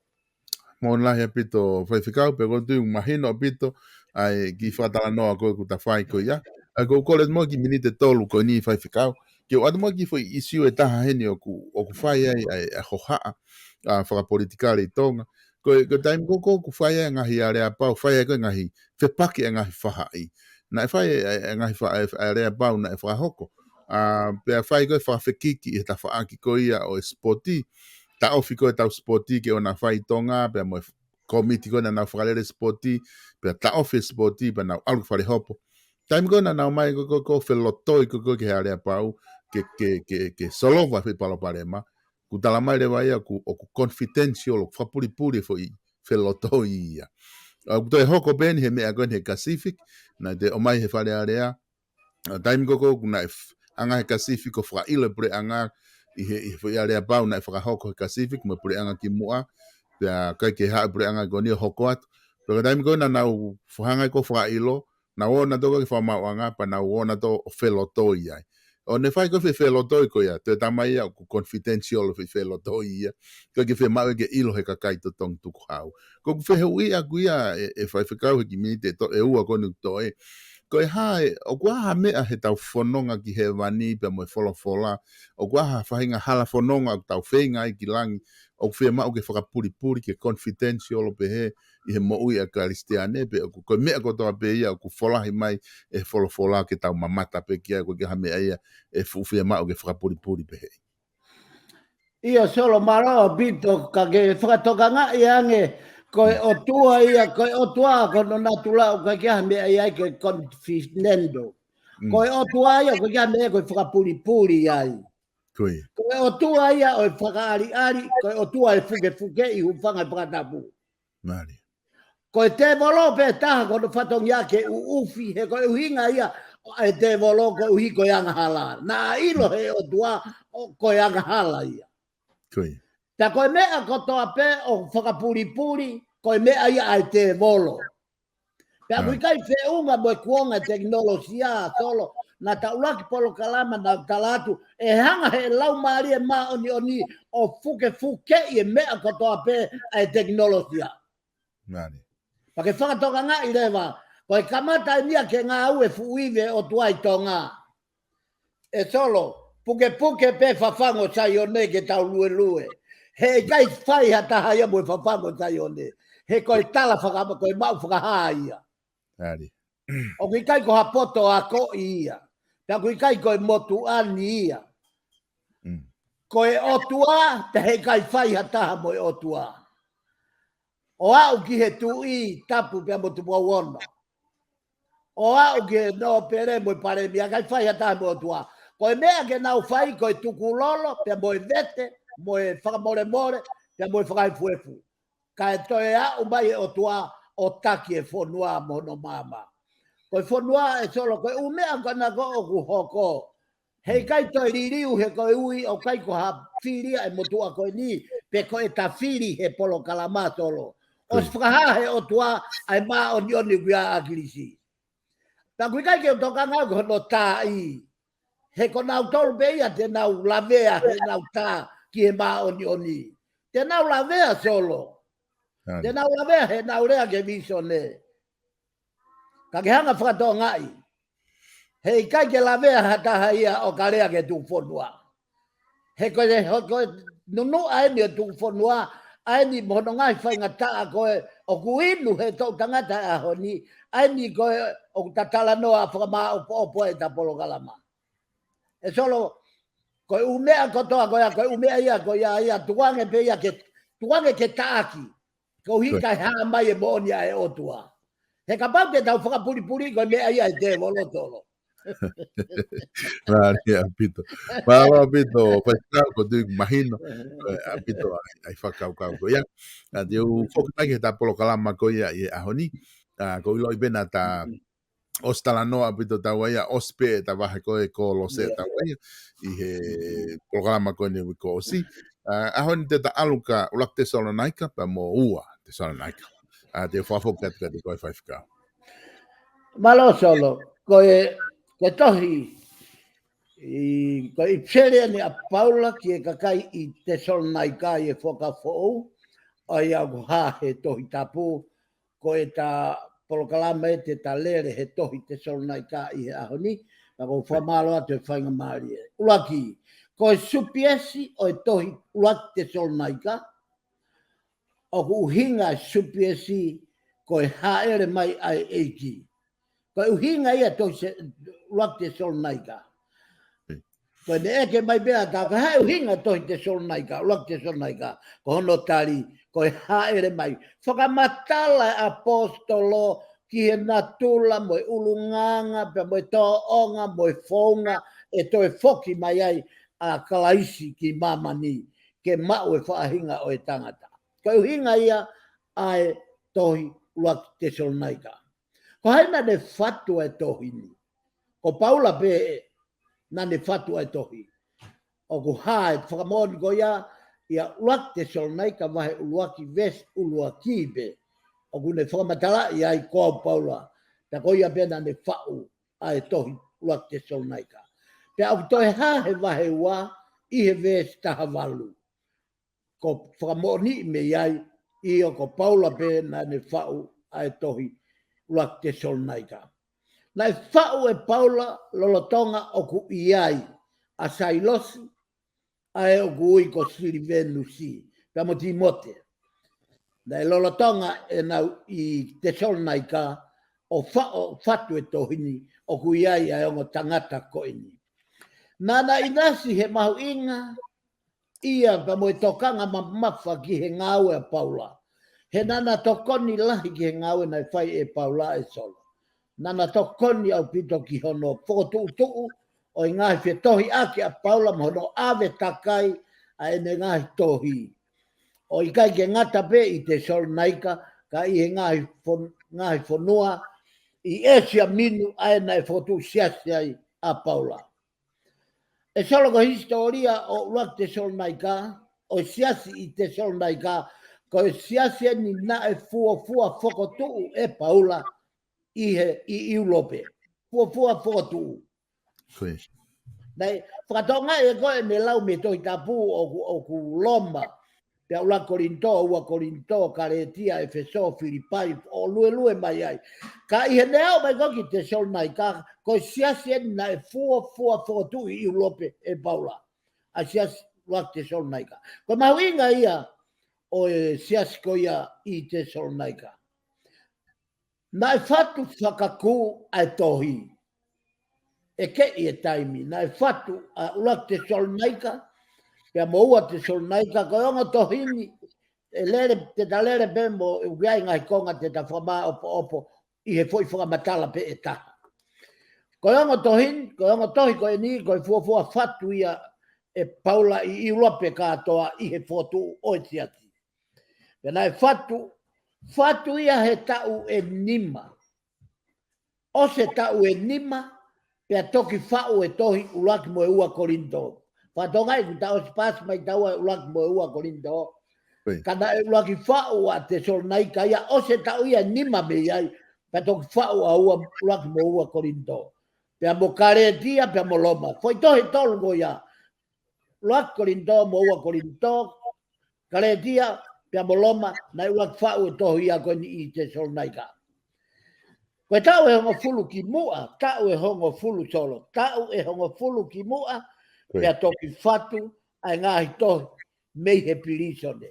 Mālō lahi ʻaupito Faifekau, pea ʻoku ou tui ʻoku mahino ʻaupito ʻa e kiʻi fakatalanoa ko ē kuo ta fai ko ia. ʻA ia ʻoku ou kole mo e kiʻi miniti ʻe tolu ko eni Faifekau, ke u ʻoatu mo e kiʻi foʻi ʻīsiu ʻe taha heni ʻoku, ʻoku fai ai ʻa e, ʻa e hohaʻa, ʻa, fakapolitikale ʻi Tonga. Ko e, ko e taimi ko ē ʻoku fai ai e ngaahi aleapau, fai ai ko ē ngaahi fepaki e ngaahi fahaʻi. Naʻe fai e, e, e ngaahi fa-, e, e aleapau naʻe fakahoko. ʻA, pea fai ko ē fakafekiki ʻi he tafaʻaki ko ia ʻo e sipoti, taʻofi ko ē ʻetau sipoti ke ʻoua naʻa fai ʻi Tonga, pea mo e komiti ko ē naʻa nau fakalele sipoti, pea taʻofi e sipoti, pea nau ʻalu ki fale hopo. Taimi ko ē naʻa nau ō mai ko ē, ko ē, ko ē felotoi ko ē, ko ē ki he aleapau, ke, ke, ke, ke solova e foʻi palopalema, kuo tala mai leva ia ʻoku, ʻoku confidential, ʻoku fakapulipuli e foʻi felotoi ia. ʻA, ʻoku toe hoko pē eni he meʻa ko eni he Kasifiki, naʻe toe ō mai he Fale Alea, ʻa, taimi ko ē ʻoku naʻe f-, hanga he Kasifiki ʻo fakaʻilo e puleʻanga ʻi he, ʻi he foʻi aleapau naʻe fakahoko he Kasifiki mo e puleʻanga kimuʻa, pea ʻikai ke haʻu e puleʻanga ko eni ʻo hoko atu. Pea ko e taimi ko ē naʻa nau hanga ai ko ē ʻo fakaʻilo, naʻa nau ō nautolu ki he fakamaauʻanga, pea nau ō nautolu ʻo felotoi ai. ʻO ne fai ko ē foʻi felotoi ko ia, toe tala mai ia ʻoku confidential e foʻi felotoi ia. ʻIkai ke fiemaʻu ke ʻilo he kakai totongi tukuhau. Ko ʻeku fehuʻi ʻaʻaku ia ʻe, ʻe Faifekau he kiʻi miniti ʻe to-, ʻe ua ko eni ʻoku toe. Ko e hā e, ʻoku ʻi ai ha meʻa heʻetau fononga ki hēvani pea mo e folofola, ʻoku ʻi ai ha faʻahinga hala fononga ʻoku tau feinga ai ki langi, ʻoku fiemaʻu ke fakapulipuli, ke confidential pehē ʻi he moʻui ʻa e Kalisitiane, pe ʻoku, ko e meʻa kotoa pē ia ʻoku folahi mai ʻe he folofola ke tau mamata pē ki ai, ʻoku ʻikai ha meʻa ia ʻe fuʻu fiemaʻu ke fakapulipuli pehē. ʻIo Solo, mālō ʻaupito, ka ke fakatokangaʻi ange, ko e ʻOtua ia, ko e ʻOtua, ko hono natula ʻoku ʻikai ha meʻa ia ke confidential. Ko e ʻOtua ia, ʻoku ʻikai ha meʻa ko e fakapulipuli ai. Ko e ʻOtua ia ʻo e fakaʻaliʻali, ko e ʻOtua ʻe fukefukeʻi, hūfanga he fakatapu. Ko e tēvolo pē taha ko hono fatongia ke ʻuʻufi, he ko e ʻuhinga ia ʻa e tēvolo koeʻuhi ko e angahala. Naʻa ʻilo he ʻOtua ʻoku ko e angahala ia. Pea ko e meʻa kotoa pē ʻoku fakapulipuli, ko e meʻa ia ʻa e tēvolo. Pea ʻoku ʻikai feʻunga mo e kuonga e tekinolosia Solo, naʻa ta ʻuluaki polokalama naʻa ku tala atu, ʻe hanga he Laumālie Māʻoniʻoni ʻo fukefukeʻi e meʻa kotoa pē ʻa e tekinolosia. Pea ke fakatokangaʻi leva, ko e kamata eni ia ke ngāue e fuʻu ivi ʻo e ʻOtua ʻi Tonga. ʻE Solo, pukepuke pē fafangu ʻo Saione ke tau luelue. He ʻikai fai ha taha ia mo e fafangu ʻo Saione. He ko e tala fakama-, ko e maʻu fakahā ia. ʻOku ʻikai ko ha poto akoʻi ia. Pea ʻoku ʻikai ko e motuʻa ni ia. Ko e ʻOtua, pea heʻikai fai ha taha mo e ʻOtua. ʻO aʻu ki he Tuʻi Tapu pea mo Tupou Ono. ʻO aʻu ki he Nōpele mo e Palēmia, ʻikai fai ha taha mo e ʻOtua. Ko e meʻa ke nau fai, ko e tukulolo, pea mo e vete, mo e fakamolemole, pea mo e fakaefuefu. Kae toe aʻu mai e ʻOtua ʻo taki e fonua mo hono maama. Ko e fonua ʻe Solo, ko e ʻū meʻa ko ena ko ē ʻoku hoko. Heʻikai toe liliu he ko e ui ʻoku ʻikai ko ha fili ʻa e motuʻa ko eni, pe ko e ta fili he polokalama Solo. ʻOsi fakahā he ʻOtua ʻa e māʻoniʻoni ʻoku ʻia ʻAkilisi. Pea ʻoku ʻikai ke u tokanga au ki hono tā ʻi. He ko nautolu pē ia te nau lavea he nau tā ki he māʻoniʻoni. Te nau lavea Solo. Te nau lavea he nau lea ki he visone. Ka ke hanga fakatokangaʻi. Heʻikai ke lavea ha taha ia ʻo ka lea ki he tuku fonua. He ko e, he ko e nunuʻa eni ʻo e tuku fonua, ʻa eni mo hono ngaahi faingataʻa ko ē ʻoku inu he toʻu tangata ʻaho ni, ʻa eni ko ē ʻoku ta talanoa fakamāʻopoʻopo ʻi he ta polokalama. ʻE Solo, ko e ʻū meʻa kotoa ko ia, ko e ʻū meʻa ia, ko ia, ia, tukuange pē ia ke, tukuange ke taʻaki. Koeʻuhi kae hā mai e moʻoni ʻa e ʻOtua. He kapau te tau fakapulipuli ko e meʻa ia ʻa e tēvolo Solo. Mālie ʻaupito. Mālō ʻaupito, Faifekau, ʻoku ou tui ʻoku mahino ʻaupito ʻa e, ʻa e fakakaukau ko ia. ʻA, te u foki mai ki he ta polokalama ko ia ʻi he ʻaho ni. ʻA, ʻoku ou ʻiloʻi pē naʻa ta ʻosi talanoa ʻaupito taua ia, ʻosi pē ta vahe ko ē Kolose taua ia ʻi he polokalama ko eni uike kuo ʻosi. ʻA, ʻaho ni te ta ʻalu ki he ʻuluaki Tesalonaika, pea mo ua Tesalonaika. ʻA, te u fakafoki atu kiate koe Faifekau. Mālō Solo, ko e, ko e tohi, ʻi, ko e ʻipiseli eni ʻa Paula ki he kakai ʻi Tesalonaika ʻi he Fuakava Foʻou, ʻa ia ʻoku hā he Tohi Tapu, ko e ta polokalama ē te ta lele he tohi Tesalonaika ʻi he ʻaho ni, ka ʻoku ou fakamālō atu he faingamālie. ʻUluaki, ko e supiesi ʻo e tohi ʻuluaki Tesalonaika, ʻoku ʻuhinga e supiesi ko e hāʻele mai ʻa e ʻEiki. Ko e ʻuhinga ia tohi ʻuluaki Tesalonaika. Ko e meʻa ke mai pea ta ka hā ʻuhinga tohi Tesalonaika, ʻuluaki Tesalonaika, ko hono tali, ko e hāʻele mai. Fakamatala e ʻaposetolo ki he natula mo e ʻulungaanga, pea mo e tōʻonga, mo e founga, ʻe toe foki mai ai ʻa Kalaisi ki māmani, ke maʻu e faʻahinga ʻo e tangata. Ko e ʻuhinga ia ʻa e tohi ʻuluaki Tesalonaika. Ko hai naʻa ne fatu e tohi ni? Ko Paula pē naʻa ne fatu e tohi. ʻOku hā e fakamoʻoni ko ia, ʻia ʻuluaki Tesalonaika vahe ʻuluaki veesi ʻuluaki pē. ʻOku ne fakamatalaʻi ai ko au Paula. Pea ko ia pē naʻa ne faʻu ʻa e tohi ʻuluaki Tesalonaika. Pea ʻoku toe hā he vahe ua ʻi he veesi taha valu. Ko fakamoʻoni mei ai, ʻio ko Paula pē naʻa ne faʻu ʻa e tohi ʻuluaki Tesalonaika. Naʻe faʻu ʻe Paula lolotonga ʻoku ʻi ai ʻa Sailosi, ʻa ē ʻoku ui ko Silivenusi, pea mo Timote. Naʻe lolotonga ʻenau ʻi Tesalonaika ʻo faʻu, fatu e tohi ni ʻoku ʻi ai ʻa e ongo tangata ko eni. Naʻa na ʻinasi he mahuʻinga ia pea mo e tokanga mamafa ki he ngāue ʻa Paula. He naʻa na tokoni lahi ki he ngāue naʻe fai ʻe Paula ʻe Solo. Naʻa na tokoni ʻaupito ki hono fokotuʻutuʻu ʻo e ngaahi fetohiʻaki ʻa Paula mo hono ʻave takai ʻa ʻene ngaahi tohi. ʻO ʻikai ke ngata pē ʻi Tesalonaika, ka ʻi he ngaahi fon-, ngaahi fonua ʻi ʻĒsia Minu ʻa ē naʻe fokotuʻu siasi ai ʻa Paula. ʻE Solo, ko e hisitōlia ʻo ʻuluaki Tesalonaika, ʻo e siasi ʻi Tesalonaika, ko e siasi eni naʻe fuofua fokotuʻu ʻe Paula ʻi he, ʻi ʻIulope. Fuofua fokotuʻu. Naʻe fakatokangaʻi ʻe koe ʻene lau mei he Tohi Tapu ʻoku, ʻoku Loma, pea ʻuluaki Kolinitō, ua Kolinitō, Kalētia, ʻEfesō, Filipai, ʻo luelue mai ai. Ka ʻi heʻene aʻu mai ko ē ki Tesalonaika, ko e siasi eni naʻe fuofua fokotuʻu ʻi ʻIulope ʻe Paula. ʻA e siasi ʻuluaki Tesalonaika. Ko e mahuʻinga ia ʻo e siasi ko ia ʻi Tesalonaika. Naʻe fatu fakakū ʻa e tohi. ʻE keʻi e taimi, naʻe fatu ʻa ʻuluaki Tesalonaika, pea mo ua Tesalonaika, ko e ongo tohi ni, ʻe lele, te ta lele pē mo e uiai ngaahi konga te ta fakamāʻopoʻopo ʻi he foʻi fakamatala pē ʻe taha. Ko e ongo tohi ni, ko e ongo tohi ko eni, ko e fuofua fatu ia ʻe Paula ʻi ʻIulope kātoa ʻi he fokotuʻu ʻo e siasi. Pea naʻe fatu, fatu ia he taʻu ʻe nima. ʻOsi e taʻu ʻe nima, pea toki faʻu e tohi ʻuluaki mo e ua Kolinitō. Fakatokangaʻi kuo ta ʻosi paasi mai taua e ʻuluaki mo e ua Kolinitō. Ka naʻe ʻuluaki faʻu ʻa Tesalonaika ia, ʻosi e taʻu ia ʻe nima mei ai, pea toki faʻu ʻa ua, ʻuluaki mo e ua Kolinitō. Pea mo Kalētia, pea mo Loma. Foʻi tohi ʻe tolu ko ia. ʻUluaki Kolinitō mo ua Kolinitō, Kalētia, pea mo Loma, naʻe ʻuluaki faʻu e tohi ia ko eni ʻi Tesalonaika. Ko e taʻu ʻe hongofulu ki muʻa, taʻu ʻe hongofulu Solo, taʻu ʻe hongofulu ki muʻa, pea toki fatu ʻa e ngaahi tohi mei he pilīsone.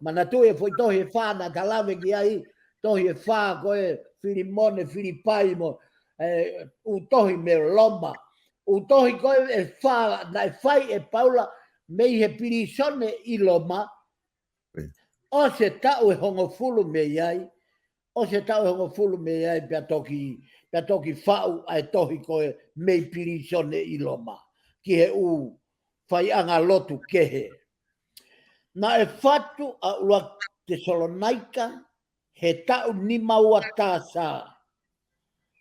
Manatuʻi e foʻi tohi ʻe fā naʻa ta lave ki ai, tohi ʻe fā ko e Filimone, Filipai mo, ē, ʻū tohi mei Loma. ʻŪ tohi ko ē ʻe fā naʻe fai ʻe Paula mei he pilīsone ʻi Loma. ʻOsi e taʻu ʻe hongofulu mei ai, ʻosi e taʻu ʻe hongofulu mei ai pea toki, pea toki faʻu ʻa e tohi ko ē mei pilīsone ʻi Loma ki he ʻū faiʻanga lotu kehe. Naʻe fatu ʻa ʻuluaki Tesalonaika he taʻu nima ua tā sā.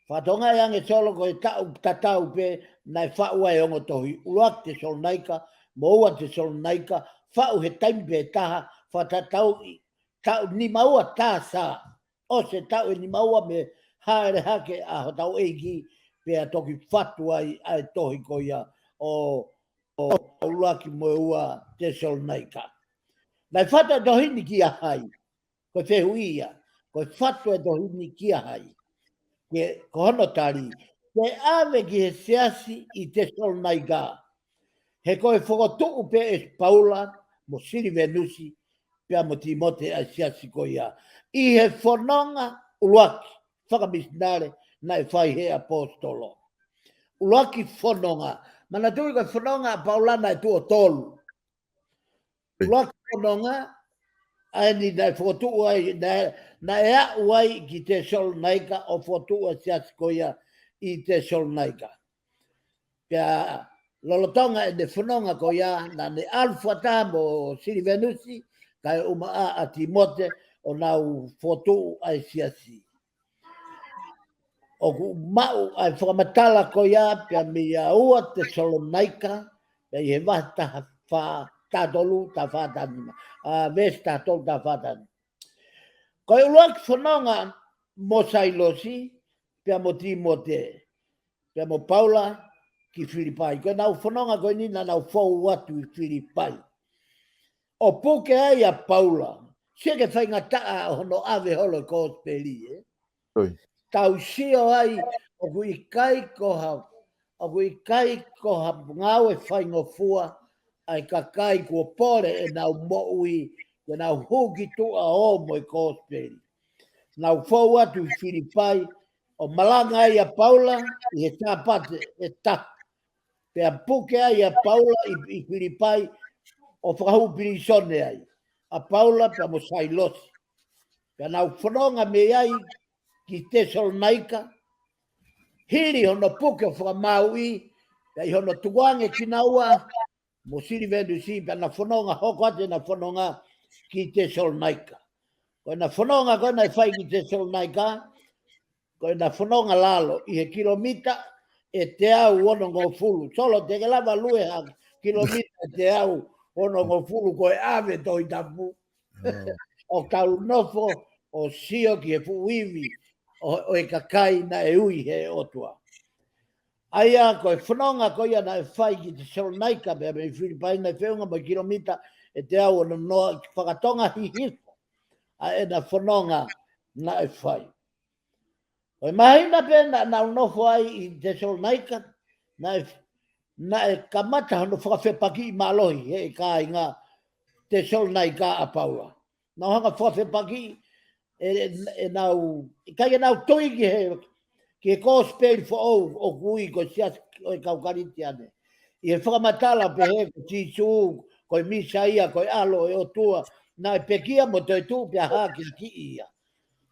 Fakatokangaʻi ange Solo ko e taʻu tatau pē naʻe faʻu ai e ongo tohi, ʻuluaki Tesalonaika mo ua Tesalonaika, faʻu he taimi pē taha, fakatatau ʻi taʻu nima ua tā sā. ʻOsi e taʻu ʻe nima ua mei he hāʻele hake ʻa hotau ʻEiki, pea toki fatu ai ʻa e tohi ko ia ʻo, ʻo ʻuluaki mo e ua Tesalonaika. Naʻe fatu e tohi ni kia hai? Ko e fehuʻi ia, ko e fatu e tohi ni kia hai? Ke, ko hono tali, ke ʻave ki he siasi ʻi Tesalonaika. He ko e fokotuʻu pē ʻe Paula mo Silivenusi, pea mo Tīmote ʻa e siasi ko ia. ʻI he fononga ʻuluaki fakamisinale naʻe fai he ʻaposetolo. ʻUluaki fononga. Manatuʻi ko e fononga ʻa Paula naʻe tuʻo tolu. ʻUluaki fononga, ʻa eni naʻe fokotuʻu ai, naʻe, naʻe aʻu ai ki Tesalonaika ʻo fokotuʻu ʻa e siasi ko ia ʻi Tesalonaika. Pea lolotonga ʻene fononga ko ia, naʻa ne ʻalu fakataha mo Silivenusi, kae ʻumaʻā ʻa Tīmote ʻo nau fokotuʻu ʻa e siasi. ʻOku maʻu ʻa e fakamatala ko ia pea mei he ua Tesalonaika, pea ʻi he vahe taha fā, taha tolu, taha fā, taha nima. ʻA, veesi taha tolu, taha fā, taha nima. Ko e ʻuluaki fononga mo Sailosi, pea mo Tīmote, pea mo Paula ki Filipai. Ko ʻenau fononga ko eni naʻa nau fou atu ʻi Filipai. ʻO puke ai ʻa Paula. Sio ki he faingataʻa ʻo hono ʻave holo e kosipeli, ē? Tau sio ai, ʻoku ʻikai ko ha, ʻoku ʻikai ko ha ngāue faingofua ʻa e kakai kuo pole ʻenau moʻui, kuo nau hū ki tuʻa ʻo ō mo e kosipeli. Nau fou atu ʻi Filipai, ʻo malanga ai ʻa Paula ʻi he Sāpate ʻe taha. Pea puke ai ʻa Paula ʻi, ʻi Filipai, ʻo fakahū pilīsone ai ʻa Paula pea mo Sailosi. Pea nau fononga mei ai ki Tesalonaika, hili hono puke ʻo fakamāuʻi, pea ʻi hono tukuange kinaua mo Silivenusi, pea na fononga, hoko atu ʻena fononga ki Tesalonaika. Ko ʻena fononga ko ē naʻe fai ki Tesalonaika, ko ʻena fononga lalo ʻi he kilomita ʻe teau onongofulu. Solo, te ke lava lue ha kilomita ʻe teau onongofulu ko e ʻave Tohi Tapu. ʻO kau nofo ʻo sio ki he fuʻu ivi ʻo, ʻo e kakai naʻe ui he ʻOtua. ʻA ia ko e fononga ko ia naʻe fai ki Tesalonaika pea mei Filipai naʻe feʻunga mo e kilomita ʻe teau ononoa, fakatonga hihifo ʻa ʻena fononga naʻe fai. Ko e māhina pē naʻa nau nofo ai ʻi Tesalonaika, naʻe, naʻe kamata hono fakafepakiʻi mālohi he kāinga Tesalonaika ʻa Paula. Nau hanga fakafepakiʻi ʻe, ʻenau, ʻikai ke nau tui ki he, ki he kosipeli foʻou ʻoku ui ko e siasi ʻo e kau Kalisitiane. ʻI he fakamatala pehē ko Sīsū ko e Mīsaia, ko e ʻAlo ʻo e ʻOtua, naʻe pekia mo toetuʻu pea hākeakiʻi ia.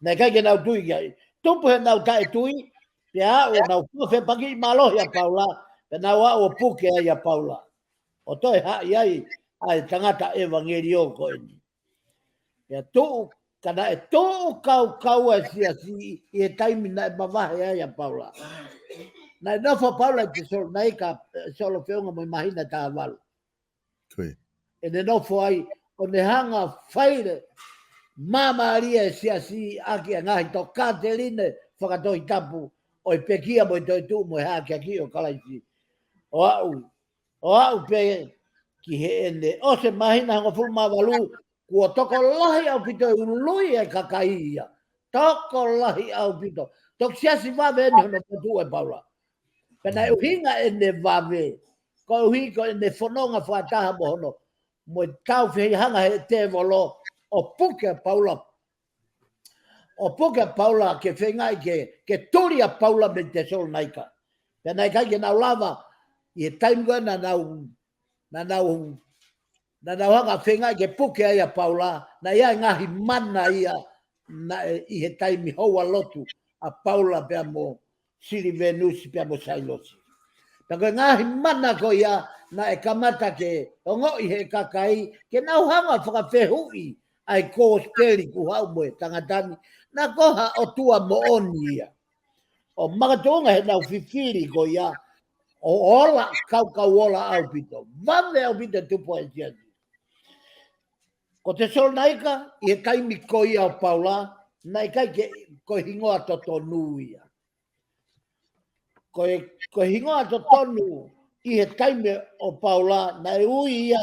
Naʻe ʻikai ke nau tui ki ai. Tupu heʻenau taʻetui, pea aʻu ʻo nau fefepakiʻi mālohi ʻa Paula, pea nau aʻu ʻo puke ai ʻa Paula. ʻO toe haʻi ai ʻa e tangata ʻevangeliō ko eni. Pea tuʻu, ka naʻe tuʻu kaukaua e siasi ʻi he taimi naʻe mavahe ai ʻa Paula. Naʻe nofo ʻa Paula ʻi Tesalonaika, ʻe Solo, feʻunga mo e māhina ʻe taha valu. Ko ia. ʻEne nofo ai, ʻo ne hanga ʻo faile māmālie e siasi ʻaki e ngaahi tokāteline fakatohitapu ʻo e pekia mo e toetuʻu mo e hākeakiʻi ʻo Kalaisi. ʻO aʻu, ʻo aʻu pē ki heʻene ʻosi e māhina hongofulu mā valu, kuo tokolahi ʻaupito e ului e kakai ia. Tokolahi ʻaupito. Toki siasi vave eni hono potuʻu ʻe Paula. Pea naʻe ʻuhinga ʻene vave, koeʻuhi ko ʻene fononga fakataha mo hono, mo e tau feihanga he tēvolo, ʻo puke ʻa Paula. ʻO puke ʻa Paula ke feingaʻi ke, ke tuli ʻa Paula mei Tesalonaika. Pea naʻe ʻikai ke nau lava, ʻi he taimi ko ē naʻa nau, naʻa nau, naʻa nau hanga ʻo feingaʻi ke puke ai ʻa Paula, naʻe ʻi ai e ngaahi mana ia, naʻe ʻi he taimi houa lotu ʻa Paula pea mo Silivenusi pea mo Sailosi. Pea ko e ngaahi mana ko ia naʻe kamata ke ongoʻi he kakai, ke nau hanga ʻo fakafehuʻi ʻa e kosipeli kuo haʻu mo e tangata ni, naʻa ko ha ʻOtua moʻoni ia. ʻO makatuʻunga heʻenau fifili ko ia, ʻo ola, kaukau ola ʻaupito. Vave ʻaupito e tupu ʻa e siasi. Ko Tesalonaika, ʻi he taimi ko ia ʻo Paula, naʻe ʻikai ke, ko e hingoa totonu ia. Ko e, ko e hingoa totonu ʻi he taimi ʻo Paula, naʻe ui ia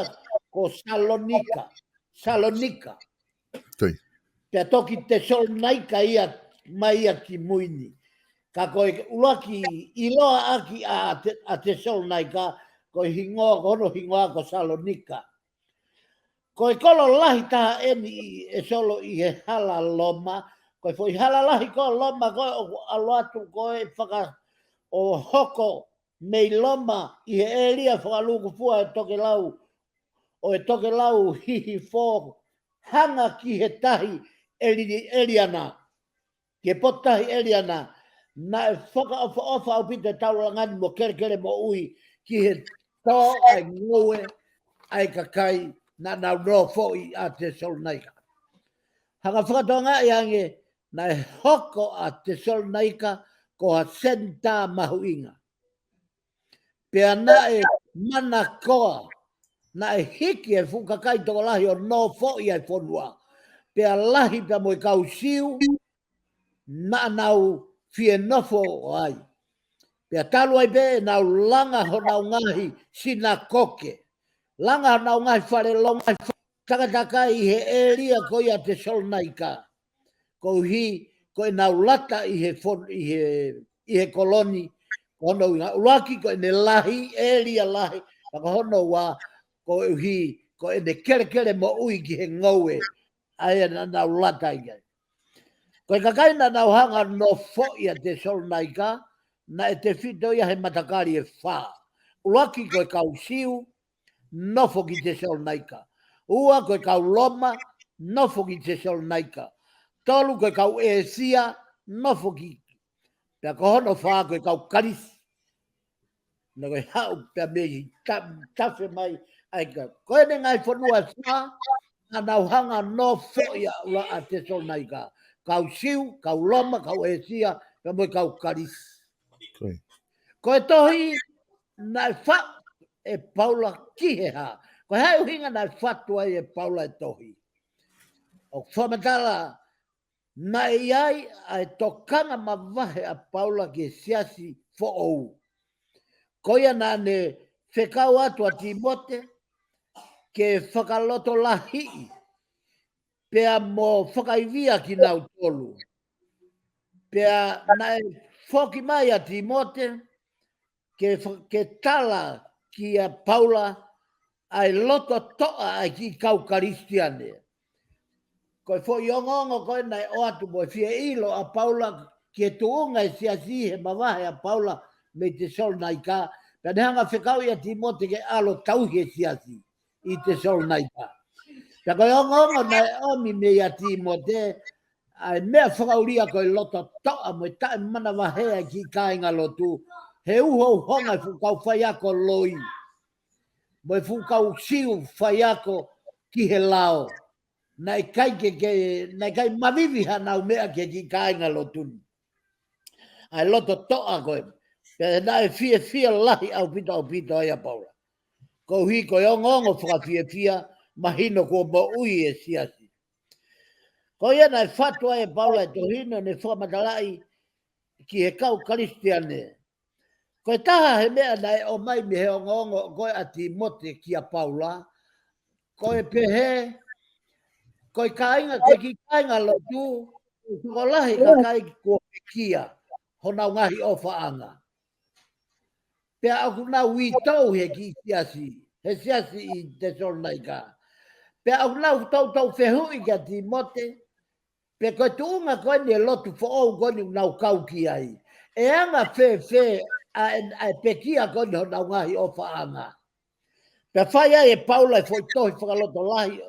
ko Salonika. Salonika. Ko ia. Pea toki Tesalonaika ia mai ia ki mui ni. Ka ko e ʻuluaki ʻiloa ʻaki ʻa Te-, ʻa Tesalonaika, ko e hingoa, ko hono hingoa ko Salonika. Ko e kolo lahi taha eni ʻi, ʻe Solo, ʻi he hala Loma, ko e foʻi hala lahi ko Loma ko ē ʻoku ʻalu atu ko ē faka-, ʻo hoko mei Loma ʻi he ʻēlia fakalūkufua ʻo e tokelau, ʻo e tokelau Hihifo, hanga ki he tahi ʻEli-, ʻEliana. Ki he potu tahi ʻEliana, naʻe fakaʻofoʻofa ʻaupito e taulanga ni mo kelekele moʻui ki he tō ʻa e ngoue ʻa e kakai naʻa nau nofoʻi ʻa Tesalonaika. Hanga fakatokangaʻi ange, naʻe hoko ʻa Tesalonaika ko ha senitā mahuʻinga. Pea naʻe manakoa, naʻe hiki e fuʻu kakai tokolahi ʻo nofoʻi ʻa e fonua. Pea lahi pea mo e kau Siu, naʻa nau fie nofo ai. Pea talu ai pē ʻenau langa honau ngaahi sinakoke. Langa honau ngaahi fale longo, takatakai ʻi he ʻēlia ko ia Tesalonaika. Koeʻuhi, ko ʻenau lata ʻi he fon-, ʻi he, ʻi he kolo ni, ko hono ʻuhinga ʻuluaki ko ʻene lahi, ʻēlia lahi, pea ko hono ua, koeʻuhi, ko ʻene kelekele moʻui ki he ngoue, ʻa ia naʻa nau lata ai. Ko e kakai naʻa nau hanga nofoʻi ʻa Tesalonaika, naʻe tefito ia he matakali ʻe fā. ʻUluaki ko e kau Siu, nofo ki Tesalonaika. Ua ko e kau Loma, nofo ki Tesalonaika. Tolu ko e kau ʻĒsia, nofo ki. Pea ko hono fā ko e kau Kalisi. Naʻe ko e haʻu pea mei ta-, tafe mai ai ka. Ko ʻene ngaahi fonua ʻe fā, naʻa nau hanga nofoʻi ʻa ʻUla ʻa Tesalonaika. Kau Siu, kau Loma, kau ʻĒsia, pea mo e kau Kalisi. Ko ia. Ko e tohi naʻe fatu ʻe Paula ki he hā. Ko e hā e ʻuhinga naʻe fatu ai ʻe Paula e tohi. ʻOku fakamatala naʻe ʻi ai ʻa e tokanga mavahe ʻa Paula ki he siasi foʻou. Ko ia naʻa ne fekau atu ʻa Tīmote ke fakalotolahiʻi, pea mo fakaivia kinautolu. Pea naʻe foki mai ʻa Tīmote, ke fa-, ke tala kia Paula ʻa e loto toʻa ʻa e kiʻi kau Kalisitiane. Ko e foʻi ongoongo ko ē naʻe ʻoatu mo e fie ʻilo ʻa Paula ki he tuʻunga e siasi he mavahe ʻa Paula mei Tesalonaika, pea ne hanga fekauʻi ʻa Tīmote ke ʻalu ʻo tauhi e siasi. ʻi Tesalonaika. Pea ko e ongoongo naʻe ʻomi meia Timote, ʻa e meʻa fakaʻulia ko e loto toʻa mo e taʻemanavahē ʻa e kiʻi kāingalotu, he uhouhonga e fuʻu kau faiako loi, mo e fuʻu kau Siu faiako ki he lao. Naʻe ʻikai ke, ke, naʻe ʻikai mavivi hanau meʻa ki he kiʻi kāingalotu ni. ʻA e loto toʻa ko ē. Pea naʻe fiefia lahi ʻaupito ʻaupito ai ʻa Paula. Koeʻuhi ko e ongoongo fakafiefia mahino kuo moʻui e siasi. Ko ia naʻe fatu ai ʻe Paula e tohi ni ʻo ne fakamatalaʻi ki he kau Kalisitiane. Ko e taha he meʻa naʻe ʻomai mei he ongoongo ko ē ʻa Timote kia Paula, ko e pehē, ko e kāinga, ko e kiʻi kāingalotu, tokolahi e kakai kuo pekia honau ngaahi ʻofaʻanga. Pea ʻoku nau uitou he kiʻi siasi, he siasi ʻi Tesalonaika. Pea ʻoku nau toutou fehuʻi kia Timote, pe ko e tuʻunga ko eni e lotu foʻou ko eni ʻoku nau kau ki ai, ʻe anga fēfē ʻa e, ʻa e pekia ko eni honau ngaahi ʻofaʻanga. Pea fai ai ʻe Paula e foʻi tohi fakalotolahi,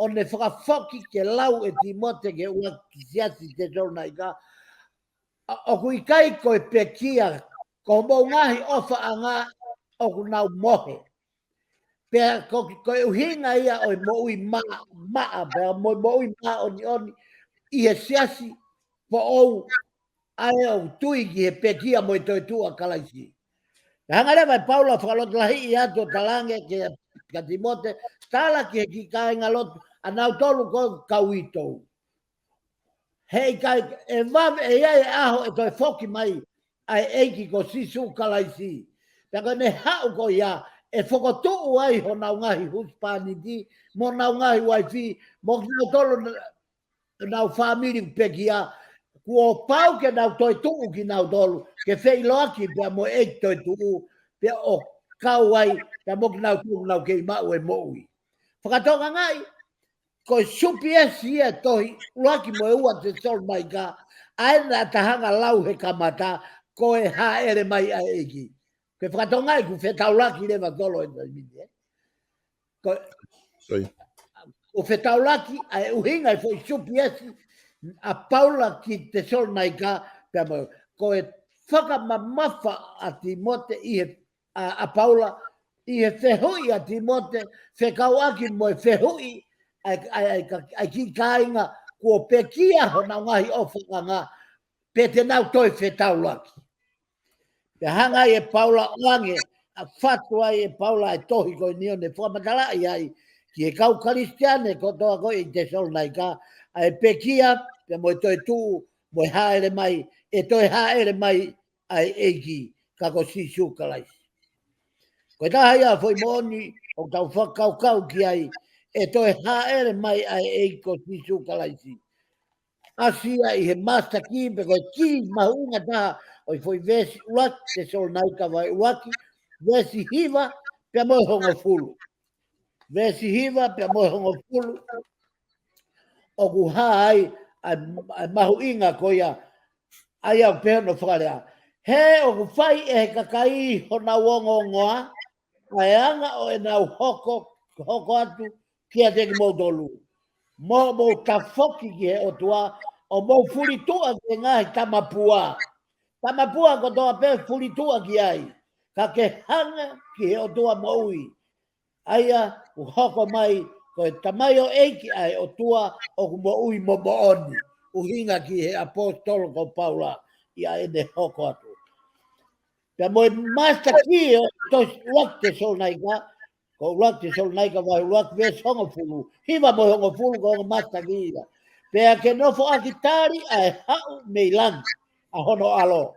ʻo ne fakafoki ke lau ʻe Timote ki he ʻuluaki siasi Tesalonaika, ʻa, ʻoku ʻikai ko e pekia, ko hoʻomou ngaahi ʻofaʻanga ʻoku nau mohe. Pea ko, ko e ʻuhinga ia ʻo e moʻui mā, maʻa, pea mo e moʻui māʻoniʻoni ʻi he siasi foʻou ʻa ē ʻoku tui ki he pekia mo e toetuʻu ʻa Kalaisi. Pea hanga leva ʻe Paula ʻo fakalotolahiʻi atu ʻo talaange kia, kia Timote, tala ki he kiʻi kāingalotu, ʻa nautolu ko e kau uitou. He ʻikai, ʻe vave, ʻe ʻi ai e ʻaho ʻe toe foki mai ʻa e ʻEiki ko Sīsū Kalaisi. Pea ko ʻene haʻu ko ia, ʻe fokotuʻu ai honau ngaahi husepāniti, mo honau ngaahi uaifi, mo kinautolu ʻenau fāmili pekia, kuo pau ke nau toetuʻu kinautolu, ke feʻiloaki pea mo e ʻEiki toetuʻu, pea ʻo kau ai, pea mo kinautolu ʻoku nau kei maʻu e moʻui. Fakatokangaʻi, ko e supiesi ia e tohi ʻuluaki mo e ua Tesalonaika, ʻa ē naʻa ta hanga lau he kamata, ko e hāʻele mai ʻa e ʻEiki. Ke fakatokangaʻi kuo fetaulaki leva tolo e taimi ni, ē. Ko, Sorry. Kuo fetaulaki ʻa e ʻuhinga e foʻi supiesi ʻa Paula ki Tesalonaika, pea mo, ko e fakamamafa ʻa Timote ʻi he, ʻa, ʻa Paula, ʻi he fehuʻi ʻa Timote, fekauʻaki mo e fehuʻi ʻa e, ʻa e, ʻa e ka-, ʻa e kiʻi kāinga, kuo pekia honau ngaahi ʻofaʻanga, pe te nau toe fetaulaki. Pea hanga ai ʻe Paula ʻo ange, ʻa fatu ai ʻe Paula e tohi ko eni ʻo ne fakamatalaʻi ai, ki he kau Kalisitiane kotoa ko ē ʻi Tesalonaika, ʻa e pekia, pea mo e toetuʻu, mo e hāʻele mai, ʻe toe hāʻele mai, ʻa e ʻEiki, ka ko Sīsū Kalaisi. Ko e taha ia foʻi moʻoni, ʻoku tau fakakaukau ki ai, ʻe toe hāʻele mai ʻa e ʻEiki ko Sīsū Kalaisi. ʻAsi ia ʻi he masitaki pe ko e kī mahuʻinga taha ʻo e foʻi veesi ʻuluaki Tesalonaika vahe ʻuluaki, veesi hiva pea mo e hongofulu. Veesi hiva pea mo e hongofulu. ʻOku hā ai ʻa e, ʻa e mahuʻinga ko ia, ʻa ia ʻoku pehē hono fakalea. He ʻoku fai ʻe he kakai honau ongoongoa, ʻa e anga ʻo ʻenau hoko, hoko atu kiate kimoutolu. Mo, mo tafoki ki he ʻOtua, ʻo mou fulituʻa ki he ngaahi tamapua. Tamapua kotoa pē fulituʻa ki ai. Ka ke hanga ki he ʻOtua moʻui. ʻA ia, ʻoku hoko mai, ko e tamaioʻeiki ʻa e ʻOtua, ʻoku moʻui mo moʻoni. ʻUhinga ki he ʻaposetolo ko Paula, ʻi heʻene hoko atu. Pea mo e masitaki ʻo e tohi ʻuluaki Tesalonaika, ko ʻuluaki Tesalonaika vahe ʻuluaki veesi hongofulu, hiva mo e hongofulu ko e ongo masitaki ia. Pea ke nofoʻaki tali ʻa e haʻu mei langi ʻa hono ʻAlo.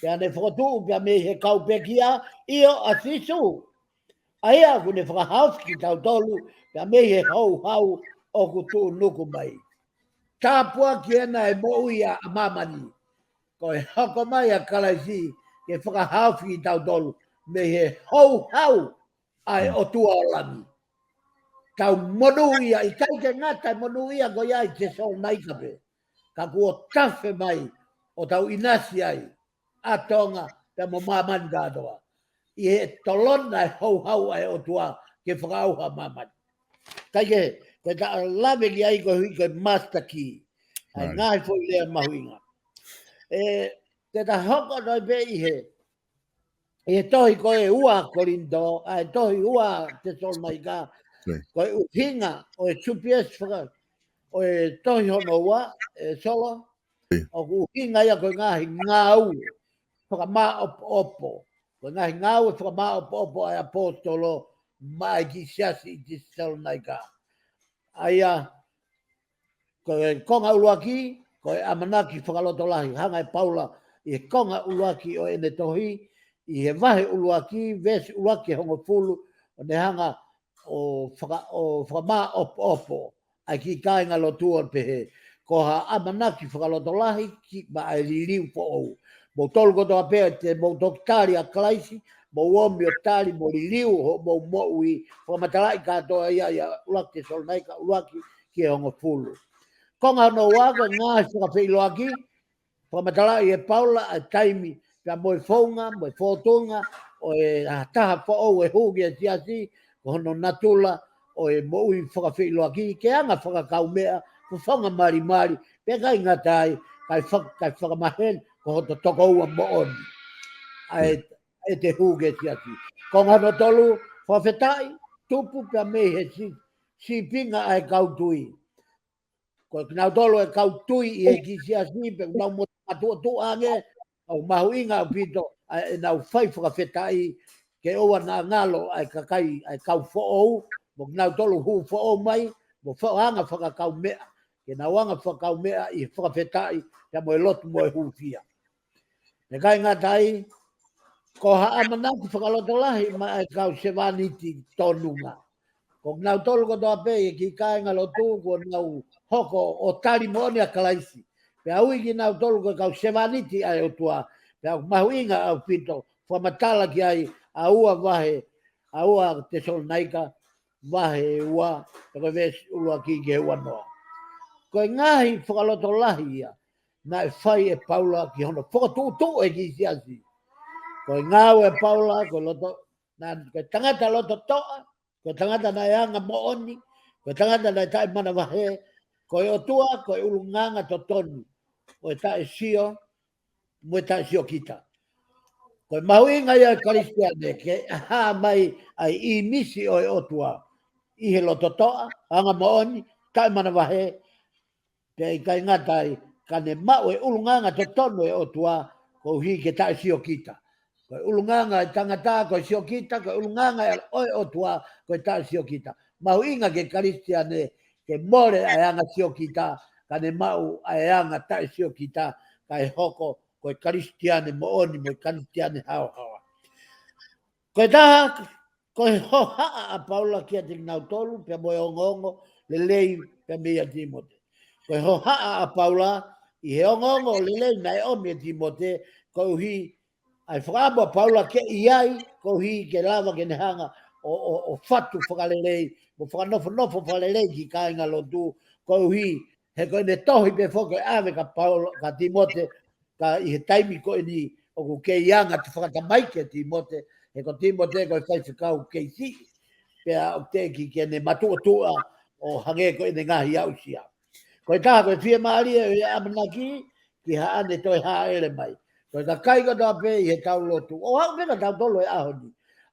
Pea ne fokotuʻu pea mei he kau pekia, ʻio ʻa Sīsū. ʻA ia ʻoku ne fakahaofi kitautolu, pea mei he houhau ʻoku tuʻunuku mai. Tāpuaki ena e moʻui ʻa māmani. Ko e hoko mai ʻa Kalaisi ke fakahaofi kitautolu mei he houhau ʻa e ʻOtua ʻo langi. Tau monūʻia, ʻikai ke ngata e monūʻia ko ia ʻi Tesalonaika pē. Ka kuo tafe mai ʻo tau ʻinasi ai ʻa Tonga pea mo māmani kātoa. ʻI he tolona e houhau ʻa e ʻOtua ke fakaʻauha māmani. Kae kehe, ko e taʻa lave ki ai ko e hui ko e master key. ʻA e ngaahi foʻi lea mahuʻinga. ʻE, te ta hoko atu ai pē ʻi he, ʻi he tohi ko e ua Kolinitō, ʻa e tohi ua Tesalonaika, ko e ʻuhinga ʻo e supiesi faka, ʻo e tohi hono ua, ʻe Solo, ʻoku ʻuhinga ia ko e ngaahi ngāue fakamāʻopoʻopo. Ko e ngaahi ngāue fakamāʻopoʻopo ʻa e ʻaposetolo maʻa e kiʻi siasi ʻi Tesalonaika. ʻA ia, ko e konga ʻuluaki, ko e ʻamanaki fakalotolahi, hanga ʻe Paula ʻi he konga ʻuluaki ʻo ʻene tohi, ʻi he vahe ʻuluaki, veesi ʻuluaki ki he hongofulu, ʻo ne hanga ʻo faka-, ʻo fakamāʻopoʻopo ʻa e kiʻi kāingalotu ʻo pehē, ko ha ʻamanaki fakalotolahi ki maʻa e liliu foʻou. Moutolu kotoa pē te mou toki tali ʻa Kalaisi, mou omi ʻo tali mo liliu hoʻomou moʻui, fakamatalaʻi kātoa ia ʻi he ʻuluaki Tesalonaika ʻuluaki ki he hongofulu. Konga hono ua ko e ngaahi fakafeʻiloaki, fakamatalaʻi ʻe Paula ʻa e taimi, pea mo e founga, mo e fōtunga ʻo e taha foʻou ʻe hū ki he siasi, ko hono natula ʻo e moʻui fakafeʻiloaki, ke anga fakakaumeʻa, fofonga malimali, pea ʻikai ngata ai, kae fak-, kae fakamaheni, ko hoto tokoua moʻoni ʻa e, ʻete hū ki he siasi. Konga hono tolu, fakafetaʻi, tupu pea mei he si-, sīpinga ʻa e kau tui. Ko kinautolu e kau tui ʻi he kiʻi siasi, pea ʻoku nau motu matuʻotuʻa ange, ʻoku mahuʻinga ʻaupito ʻa ʻenau fai fakafetaʻi, ke ʻoua naʻa ngalo ʻa e kakai, ʻa e kau foʻou, mo kinautolu hū foʻou mai, mo fo-, anga fakakaumeʻa, ke nau anga fakakaumeʻa ʻi he fakafetaʻi, pea mo e lotu mo e hūfia. ʻIkai ngata ai, ko ha ʻamanaki fakalotolahi maʻa e kau sevāniti tōnunga. Ko kinautolu kotoa pē ʻi he kiʻi kāingalotu kuo nau hoko ʻo tali moʻoni ʻa Kalaisi. Pea ui kinautolu ko e kau sevāniti ʻa e ʻOtua. Pea ʻoku mahuʻinga ʻaupito, fakamatala ki ai ʻa ua vahe, ʻa ua Tesalonaika, vahe ua, pea ko e veesi ʻuluaki ki he uanoa. Ko e ngaahi fakalotolahi ia, naʻe fai ʻe Paula ki hono fokotuʻutuʻu e kiʻi siasi. Ko e ngāue ʻa Paula, ko e loto, naʻa, ko e tangata loto toʻa, ko e tangata naʻe anga moʻoni, ko e tangata naʻe taʻemanavahē, ko e ʻOtua, ko e ʻulungaanga totonu ʻo e taʻesio, mo e taʻesiokita. Ko e mahuʻinga ia ʻo e Kalisitiane, ke hā mai ʻa e ʻīmisi ʻo e ʻOtua ʻi he loto toʻa, anga moʻoni, taʻemanavahē, pea ʻikai ngata ai, ka ne maʻu e ʻulungaanga totonu ʻo e ʻOtua, koeʻuhi ke taʻesiokita. Ko e ʻulungaanga ʻo e tangata, ko e siokita, ko e ʻulungaanga ʻo e ʻOtua, ko e taʻesiokita. Mahuʻinga ki he Kalisitiane, ke mole ʻa e anga siokita, ka ne maʻu ʻa e anga taʻesiokita, kae hoko ko e Kalisitiane moʻoni mo e Kalisitiane haohaoa. Ko e taha, ko e hohaʻa ʻa Paula kiate kinautolu, pea mo e ongoongo lelei pea meia Tīmote. Ko e hohaʻa ʻa Paula ʻi he ongoongo lelei naʻe ʻomi ʻe Tīmote, koeʻuhi ʻa e fakaʻamu ʻa Paula ke ʻi ai, koeʻuhi ke lava ke ne hanga ʻo, ʻo, ʻo fatu fakalelei, mo fakanofonofo fakalelei ki he kāingalotu, koeʻuhi he ko ʻene tohi pē foki ʻave kia Paula, kia Tīmote, ka ʻi he taimi ko eni ʻoku kei anga atu fakatamaiki ʻa Tīmote, he ko Tīmote ko e faifekau kei siʻi, pea ʻoku teʻeki ke ne matuʻotuʻa ʻo hangē ko ʻene ngaahi aʻusia. Ko e taha ko e fiemālie ʻo e ʻamanaki ki haʻane toe hāʻele mai. Ko e kakai kotoa pē ʻi heʻetau lotu. ʻO aʻu pē kia tautolu he ʻaho ni.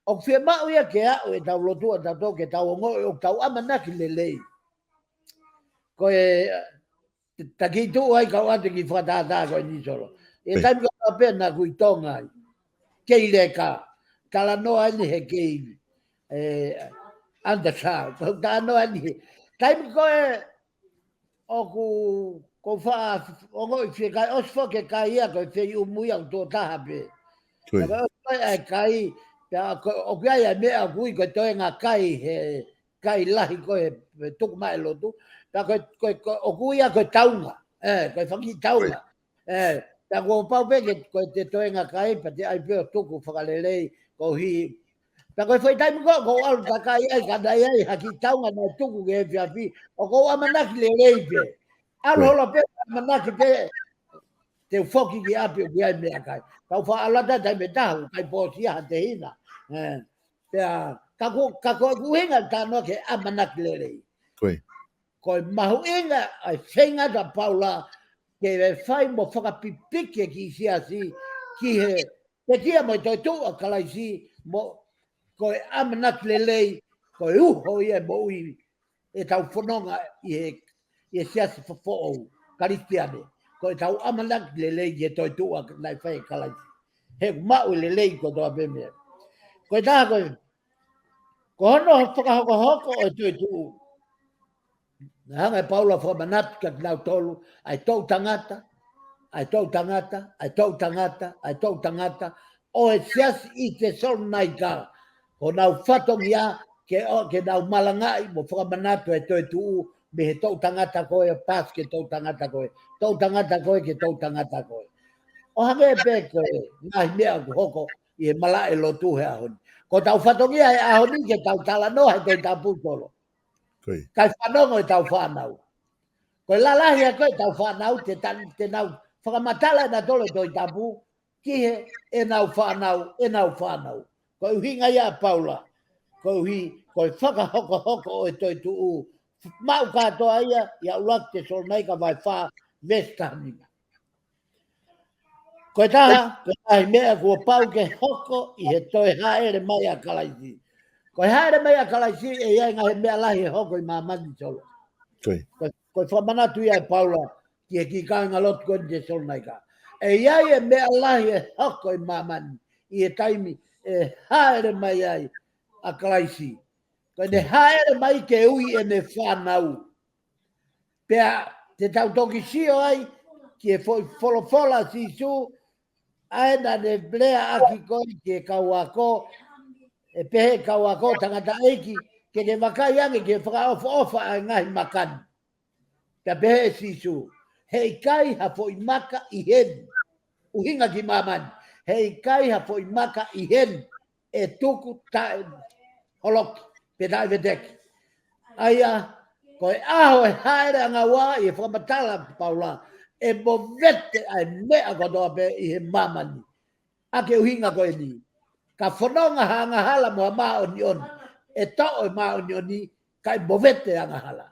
ʻOku fiemaʻu ia ke aʻu ʻetau lotu ʻatautolu ke tau ongoʻi ʻoku tau ʻamanaki lelei. Ko e, ta kiʻi tuʻu ai kau ʻoatu e kiʻi fakatātā ko eni Solo. ʻI he taimi kotoa pē naʻa ku ʻi Tonga ai. Kei leka. Talanoa eni he kei, ē, Anderson. Ko e talanoa eni he. Taimi ko ē ʻoku, ʻoku ou faʻa ongoʻi fiekaia, ʻosi foki e kai ia, ko e fei ʻumu ia ʻoku tuʻo taha pē. Ko ia. Pea ko e ʻosi foki ʻa e kai, pea ko, ʻoku ʻi ai ʻa e meʻa ʻoku ui ko e toenga kai he kai lahi ko ē, he tuku mai e lotu. Pea ko e, ko e, ko e, ʻoku ui ia ko e taunga. Ē, ko e fanga kiʻi taunga. Ko ia. Ē, pea kuo pau pē ke, ko e te toenga kai, pea te ʻai pē ʻo tuku fakalelei, koeʻuhi. Pea ko e foʻi taimi ko ē, ʻoku ou ʻalu takai ai, ka naʻe ʻi ai ha kiʻi taunga naʻe tuku ki he efiafi, ʻoku ou ʻamanaki lelei pē. ʻAlu Ko ia. holo pē, ʻamanaki pē, te u foki ki ʻapi ʻoku ʻi ai e meʻakai. Kau faʻa ʻalu atu taimi ʻe taha, ʻikai pō ʻosi ha tehina. Ē, pea, Ka ko, ka ko e ʻuhinga ʻoku talanoa ki he ʻamanaki lelei. Ko e. Ko e mahuʻinga ʻa e feinga ʻa Paula ke fai mo fakapipiki e kiʻi siasi ki he pekia mo e toetuʻu ʻa Kalaisi mo ko e ʻamanaki lelei, ko e uho ia e moʻui ʻetau fononga ʻi he, ʻi he siasi foʻou Kalisitiane. Ko ʻetau ʻamanaki lelei ʻi he toetuʻu ʻa naʻe fai ʻe Kalaisi. He ʻoku maʻu e lelei kotoa pē mei ai. Ko e taha ko e, ko hono fakahokohoko ʻo e toetuʻu. Naʻe hanga ʻe Paula ʻo fakamanatu kia kinautolu, ʻa e toʻu tangata, ʻa e toʻu tangata, ʻa e toʻu tangata, ʻa e toʻu tangata, ʻo e siasi ʻi Tesalonaika, ko honau fatongia ke, ʻo, ke nau malangaʻi mo fakamanatu e toetuʻu mei he toʻu tangata ko ē, paasi ki he toʻu tangata ko ē, toʻu tangata ko ē ki he toʻu tangata ko ē. ʻO hangē pē ko e ngaahi meʻa ʻoku hoko ʻi he malaʻe lotu he ʻaho ni. Ko ʻetau fatongia he ʻaho ni ke tau talanoa he Tohi Tapu Tolo. Ko ia. Kae fanongo ʻetau fānau. Ko e lalahi ʻa ko ē ʻetau fānau te tan-, te nau fakamatala ʻe nautolu e Tohi Tapu ki he ʻenau fānau, ʻenau fānau. Ko e ʻuhinga ia ʻa Paula. Koeʻuhi, ko e fakahokohoko ʻo e toetuʻu. Maʻu kātoa ia, ʻi he ʻuluaki Tesalonaika vahe fā, veesi taha nima. Ko e taha, ko e taha e meʻa kuo pau ke hoko ʻi he toe hāʻele mai ʻa Kalaisi. Ko e hāʻele mai ʻa Kalaisi, ʻe ʻi ai e ngaahi meʻa lahi ʻe hoko ʻi māmani Tolo. Ko ia. Ko, ko e fakamanatu ia ʻe Paula ki he kiʻi kāingalotu ko eni Tesalonaika. ʻE ʻi ai e meʻa lahi ʻe hoko ʻi māmani ʻi he taimi ʻe hāʻele mai ai ʻa Kalaisi. Ko ʻene hāʻele mai ke ui ʻene fānau. Pea te tau toki sio ai ki he foʻi folofola ʻa Sīsū, ʻa ē naʻa ne lea ʻaki ko ē ki he kau ako, ʻe pehē kau ako tangataʻeiki, ke ke vakai ange ki he fakaʻofoʻofa ʻa e ngaahi maka ni. Pea pehē ʻe Sīsū, heʻikai ha foʻi maka ʻi heni. ʻUhinga ki māmani, heʻikai ha foʻi maka ʻi heni ʻe tuku taʻe holoki, pe taʻe veteki. ʻA ia, ko e ʻaho ʻe hāʻele angaua ʻi he fakamatala ʻa Paula, ʻe movete ʻa e meʻa kotoa pē ʻi he māmani. ʻA ke ʻuhinga ko eni. Ka fononga ha angahala mo ha māʻoniʻoni, ʻe toʻo e māʻoniʻoni, kae movete angahala.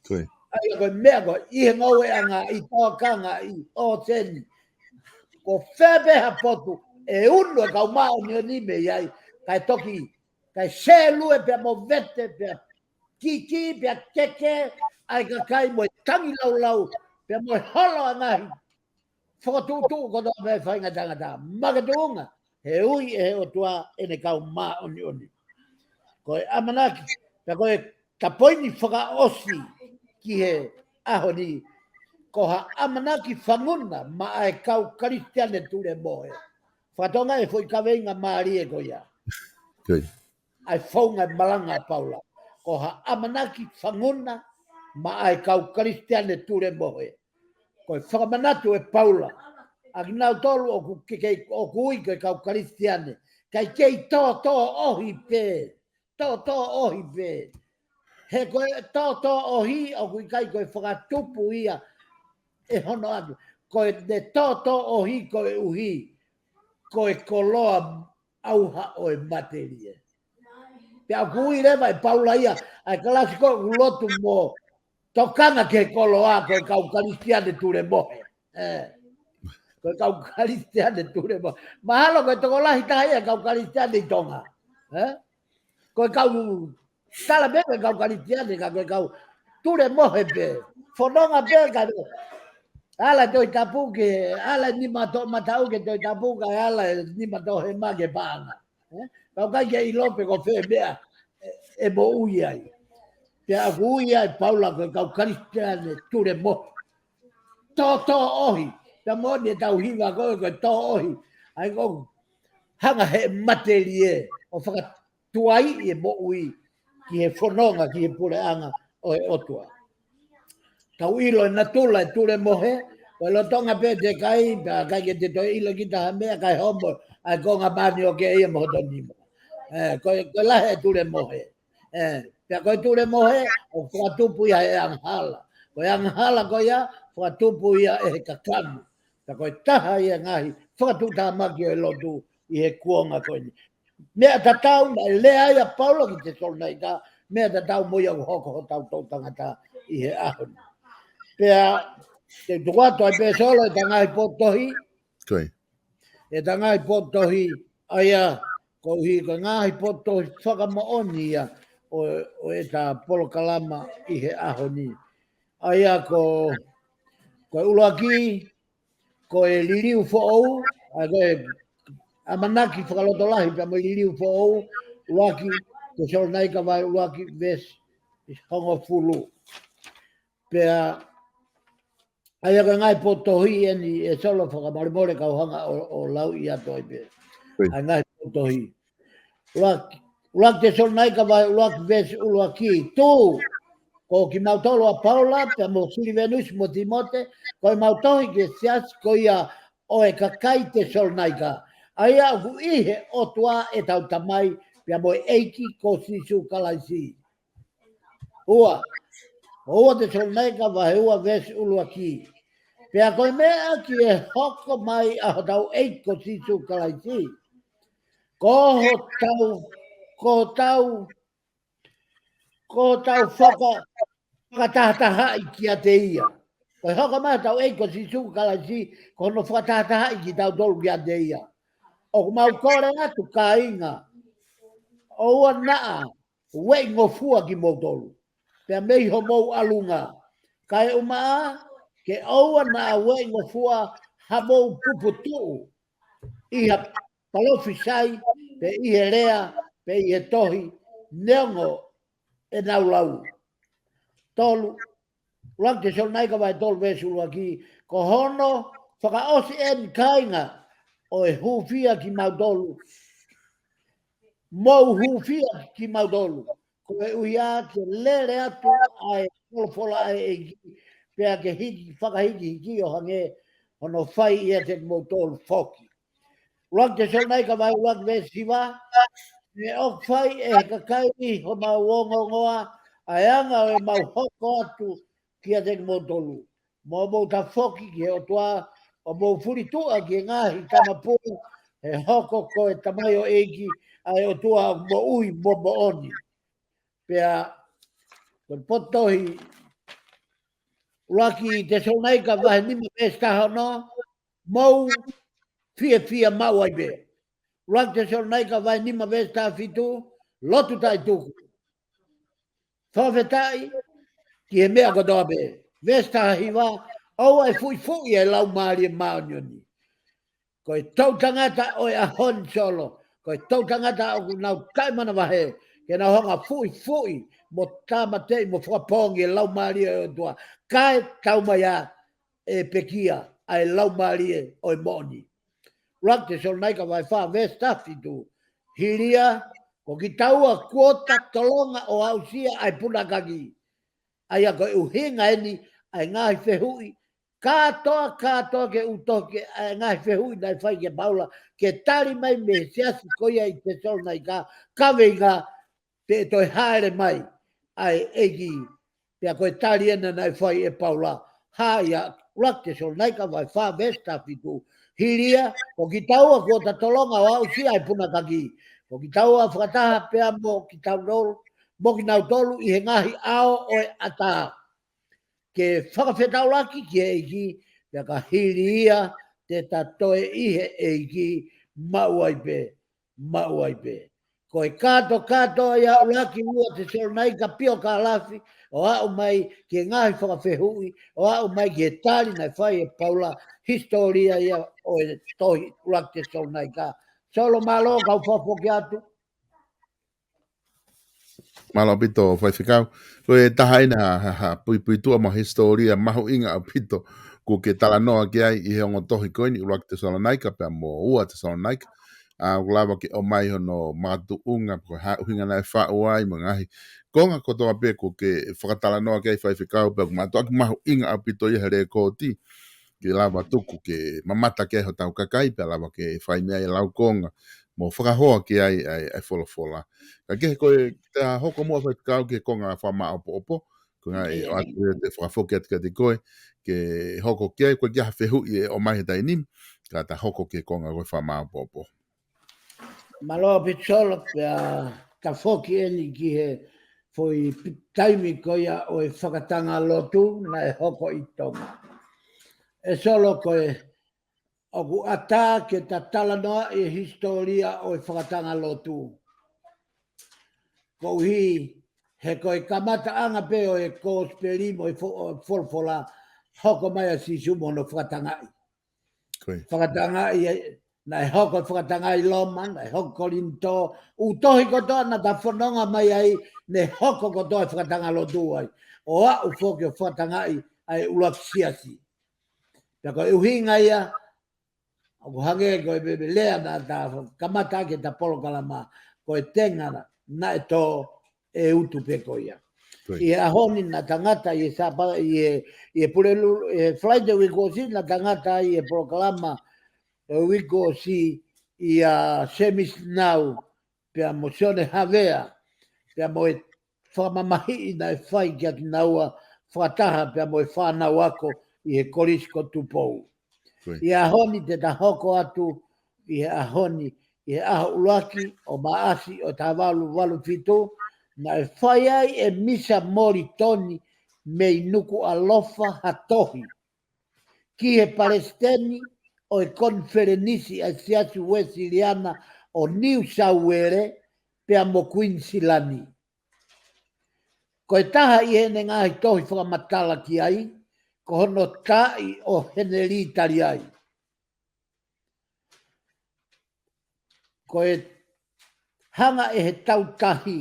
Ko ia. ʻA ia ko e meʻa ko ē, ʻi he ngoueʻanga, ʻi tōkanga, ʻi ʻōseni. Ko fē pē ha potu, ʻe unu e kau māʻoniʻoni mei ai, kae toki, kae sēlue pea movete, pea kiki, pea keke, ʻa e kakai mo e tangilāulau, pea mo e holo ʻa e ngaahi fokotuʻutuʻu kotoa pē ʻa e faʻahinga tangata. Makatuʻunga, he ui ʻe he ʻOtua ʻene kau māʻoniʻoni. Ko e ʻamanaki, pea ko e ka poini fakaʻosi ki he ʻaho ni, ko ha ʻamanaki fanguna maʻa e kau Kalisitiane tulemohe. Fakatonga e foʻi kaveinga mālie ko ia. Ko ia. ʻA e founga e malanga ʻa Paula. Ko ha ʻamanaki fanguna maʻa e kau Kalisitiane tulemohe. Ko e fakamanatu ʻe Paula. ʻA kinautolu ʻoku ke, ke, ʻoku ui ko e kau Kalisitiane. Kae kei tōtōʻohi pē. Tōtōʻohi pē. He ko e tōtōʻohi ʻoku ʻikai ko e fakatupu ia ʻe hono atu. Ko ʻene tōtōʻohi koeʻuhi ko e koloa ʻauha ʻo e matelie. Pea ʻoku ui leva ʻe Paula ia, ʻa e kalasi ko ē ʻoku lotu mo tokanga ki he koloa ko e kau Kalisitiane tulemohe. ʻE. Ko e kau Kalisitiane tulemohe. Mahalo ko e tokolahi taha ia e kau Kalisitiane ʻi Tonga. ʻE? Ko e kau, tala pē ko e kau Kalisitiane ka ko e kau tulemohe pē. Fononga pē ka ala Tohi Tapu ke, ala nima toʻomataʻu ki he Tohi Tapu kae ala nima toʻohema ki he paʻanga. ʻE? Ka ʻoku ʻikai ke ʻilo pe ko fē meʻa ʻe, ʻe moʻui ai. Pea ʻoku ui ai ʻe Paula ko e kau Kalisitiane tulemohe. Tōtōʻohi. Pea moʻoni ʻetau hiva ko ē ko e tōʻohi. ʻA ia ʻoku hanga he matelie ʻo fakatuaiʻi e moʻui ki he fononga, ki he puleʻanga ʻo e ʻOtua. Tau ʻilo e natula e tulemohe, ko e lolotonga pē te kai, pea ʻikai ke te toe ʻilo kita ha meʻa kae homo ʻa e konga mānioke ia mo hoto nima. ʻE, ko e, ko e lahi e tulemohe. ʻE, pea ko e tulemohe, ʻoku fakatupu ia he angahala. Ko e angahala ko ia, fakatupu ia ʻe he kakano. Pea ko e taha ia e ngaahi fakatuʻutāmaki ʻo e lotu ʻi he kuonga ko eni. meʻa tatau naʻe lea ai ʻa Paula ki Tesalonaika, meʻa tatau mo ia ʻoku hoko hotau toʻutangata ʻi he ʻaho ni. Pea te u tuku atu ai pē Solo ʻeta ngaahi potohi, Ko ia. ʻeta ngaahi potohi, ʻa ia koeʻuhi ko e ngaahi potohi fakamoʻoni ia ʻo, ʻo ʻeta polokalama ʻi he ʻaho ni. ʻA ia ko, ko e ʻuluaki, ko e liliu foʻou, ʻa ia ko e ʻamanaki fakalotolahi pea mo e liliu foʻou, ʻuluaki Tesalonaika vahe ʻuluaki veesi hongofulu. Pea, ʻa ia ko e ngaahi potohi eni ʻe Solo fakamolemole kau hanga ʻo, ʻo lau ʻi atu ai pē. Ui. ʻA e ngaahi potohi. ʻUluaki, ʻuluaki Tesalonaika vahe ʻuluaki veesi ʻuluaki. Tuʻu, ko kimautolu ʻa Paula, pea mo Silivenusi mo Tīmote, ko ʻemau tohi ki he siasi ko ia ʻo e kakai Tesalonaika. ʻA ia ʻoku ʻi he ʻOtua ʻetau Tamai, pea mo e ʻEiki ko Sīsū Kalaisi. Ua, ʻo ua Tesalonaika vahe ua veesi ʻuluaki. Pea ko e meʻa ki he hoko mai ʻa hotau ʻEiki ko Sīsū Kalaisi. Ko hotau, ko hotau, ko hotau faka, fakatahatahaʻi kiate ia. Ko e hoko mai hotau ʻEiki ko Sīsū Kalaisi, ko hono fakatahatahaʻi kitautolu kiate ia. ʻOku mau kole atu kāinga, ʻoua naʻa ueʻi ngofua kimoutolu, pea mei homou ʻalunga. Kaeʻumaʻā ke ʻoua naʻa ueʻi ngofua hamou puputuʻu ʻi ha palofisai, pe ʻi he lea, pe ʻi he tohi, neongo ʻenau lau. Tolu, ʻuluaki Tesalonaika vahe tolu veesi ʻuluaki, ko hono fakaʻosi eni kāinga ʻo e hūfia kimautolu. Mou hūfia kimautolu. Koeʻuhi ke lele atu ʻa e folofola ʻa e ʻEiki, pea ke hiki, fakahikihiki ʻo hangē hono fai ʻiate kimoutolu foki. ʻUluaki Tesalonaika vahe ʻuluaki veesi hiva, he ʻoku fai ʻe he kakai homau ongoongoa ʻa e anga ʻo ʻemau hoko atu kiate kimoutolu. Mo mou tafoki ki he ʻOtua, ʻo mou fulituʻa ki he ngaahi tamapua, he hoko ko e tamaioʻeiki ʻa e ʻOtua ʻoku moʻui mo moʻoni. Pea, ko e potohi, ʻuluaki Tesalonaika vahe nima veesi taha ono, mou fiefia maʻu ai pē. ʻUluaki Tesalonaika vahe nima veesi taha fitu, lotu taʻetuku. Fakafetaʻi ki he meʻa kotoa pē. Veesi taha hiva, ʻoua ʻe fuʻifuʻi ʻa e Laumālie Māʻoniʻoni. Ko e toʻutangata ʻo e ʻaho ni Solo, ko e toʻutangata ʻoku nau taʻemanavahē, ke nau hanga fuʻifuʻi, mo tāmateʻi, mo fakapoongi e Laumālie ʻo e ʻOtua. Kae tau mai ā ʻe pekia ʻa e Laumālie ʻo e moʻoni. ʻUluaki Tesalonaika vahe fā veesi taha fitu. Hili ia, ko kitaua kuo ta tolonga ʻo aʻusia ʻa e punakaki. ʻA ia ko e ʻuhinga eni ʻa e ngaahi fehuʻi, kātoa, kātoa ke u toki ʻa e ngaahi fehuʻi naʻe fai kia Paula, ke tali mai mei he siasi ko ia ʻi Tesalonaika, kaveinga pe ʻe toe hāʻele mai ʻa e ʻEiki, pea ko e tali ena naʻe fai ʻe Paula, hā ia, ʻuluaki Tesalonaika vahe fā veesi taha fitu. Hili ia, ko kitaua kuo ta tolonga ʻo aʻusia ʻa e punakaki. Ko kitaua fakataha pea mo kitautolu, mo kinautolu ʻi he ngaahi ʻao ʻo e ʻatā. Ke fakafetaulaki ki he ʻEiki, pea ka hili ia te ta toe ʻi he ʻEiki, maʻu ai pē, maʻu ai pē. Ko e kātoa kātoa ia ʻuluaki ua Tesalonaika pio ka lafi, ʻo aʻu mai ki he ngaahi fakafehuʻi, ʻo aʻu mai ki he tali naʻe fai ʻe Paula, hisitōlia ia ʻo e tohi ʻuluaki Tesalonaika. Solo mālō kau fakafoki atu. Mālō ʻaupito Faifekau. Ko e taha ena ha, ha, ha puipuituʻa mo e hisitōlia mahuʻinga ʻaupito kuo ke talanoa ki ai ʻi he ongo tohi ko eni ʻuluaki Tesalonaika pea mo ua Tesalonaika. ʻA, ʻoku lava ke ʻomai hono makatuʻunga, ko e hā e ʻuhinga naʻe faʻu ai, mo e ngaahi konga kotoa pē kuo ke fakatalanoa ki ai Faifekau, pea ʻoku mātuʻaki mahuʻinga ʻaupito ia he lēkooti. Ke lava tuku ke mamata ki ai hotau kakai, pea lava ke fai mei ai e laukonga, mo fakahoa ki ai ʻa e, ʻa e folofola. Ka ke ko e, te ta hoko muʻa Faifekau ki he konga fakamāʻopoʻopo, ko e ngaahi ʻoatu ʻe te fakafoki atu kiate koe, ke hoko ki ai, ko e kiʻi fehuʻi ʻe ʻomai he taimi ni, ka ta hoko ki he konga ko e fakamāʻopoʻopo. Mālō Pisolo, pea tafoki eni ki he foʻi pi-, taimi ko ia ʻo e fakatanga lotu naʻe hoko ʻi Tonga. ʻE Solo, ko e ʻoku ʻatā ke ta talanoaʻi e hisitōlia ʻo e fakatanga lotu. Koeʻuhi he ko e kamataʻanga pē ʻo e kosipeli mo e fo-, ʻo e folofola, hoko mai ʻa Sīsū mo hono fakatangaʻi. Ko ia. Fakatangaʻi, naʻe hoko e fakatangaʻi Loma, naʻe hoko Kolinitō, ʻū tohi kotoa naʻa ta fononga mai ai, ne hoko kotoa e fakatanga lotu ai. ʻO aʻu foki ʻo fakatangaʻi ʻa e ʻuluaki siasi. Pea ko e ʻuhinga ia, ʻoku hangē ko e meʻa, meʻa lea naʻa ta kamata ʻaki ʻeta polokalama, ko e tenga naʻe tō ʻe utu pē ko ia. Ko ia. ʻI he ʻaho ni naʻa ta ngata ʻi he Sāpate, ʻi he, ʻi he Pulelulu, ʻi he Falaite uike kuo ʻosi naʻa ta ngata ʻi he polokalama ʻo e uike kuo ʻosi ʻia Semisi Nau, pea mo Sione Havea, pea mo e fakamamahiʻi naʻe fai kia kinaua fakataha pea mo e fānau ako ʻi he Kolisi ko Tupou. Ko ia. ʻI he ʻaho ni te ta hoko atu ʻi he ʻaho ni, ʻi he ʻaho ʻuluaki ʻo Maʻasi ʻo e taha valu valu fitu, naʻe fai ai e Misa Molitoni mei Nukuʻalofa ha tohi ki he palesiteni ʻo e konifelenisi ʻa e Siasi Uesiliana ʻo Niu Sauele pea mo Kuinisilani. Ko e taha ʻi heʻene ngaahi tohi fakamatala ki ai, ko hono taaʻi ʻo Henelī Taliai. Ko e hanga ʻe he tautahi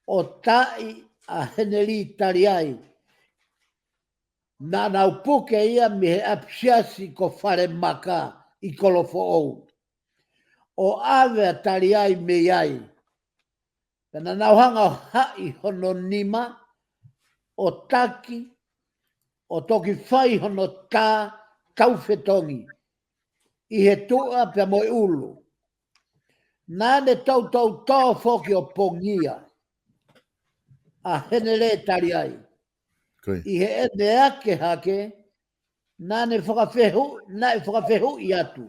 ʻo taaʻi ʻa Henelī Taliai, naʻa nau puke ia mei he ʻapisiasi ko Falemaka ʻi Kolofoʻou, ʻo ʻave ʻa Taliai mei ai. Pea naʻa nau hanga ʻo haʻi hono nima, ʻo taki, ʻo toki fai hono tā taufetongi ʻi he tuʻa pea mo e ʻulu. Naʻa ne toutou tō foki ʻo pongia ʻa Henelī Taliai. Ko ia. ʻI heʻene ake hake, naʻa ne fakafehu-, naʻe fakafehuʻi atu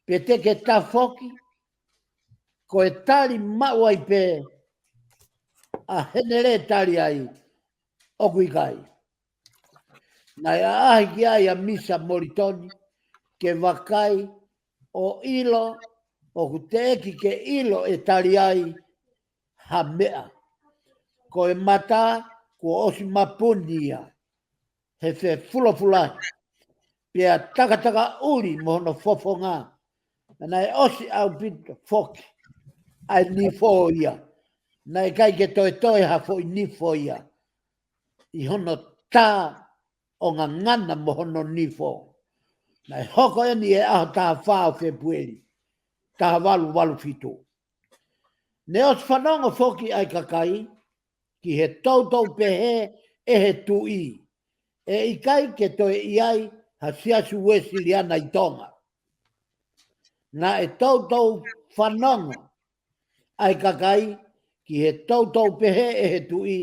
pe te ke tafoki, ko e tali maʻu ai pē ʻa Henelī Taliai, ʻoku ʻikai. Naʻe ʻaʻahi ki ai ʻa Misa Molitoni ke vakai ʻo ʻilo, ʻoku teʻeki ke ʻilo ʻe Taliai ha meʻa. Ko e mata kuo ʻosi mapuni ia he fefulofulahi, pea takatakaʻuli mo hono fofonga. Naʻe ʻosi ʻaupito foki ʻa e nifo ia. Naʻe ʻikai ke toetoe ha foʻi nifo ia ʻi hono tā ʻo ngangana mo hono nifo. Naʻe hoko eni he ʻaho taha fā ʻo Fēpueli, taha valu valu fitu. Ne ʻosi fanongo foki ʻa e kakai ki he toutou pehē ʻe he tuʻi, ʻe ʻikai ke toe ʻi ai ha Siasi Uesiliana ʻi Tonga. Naʻe toutou fanongo ʻa e kakai ki he toutou pehē ʻe he tuʻi,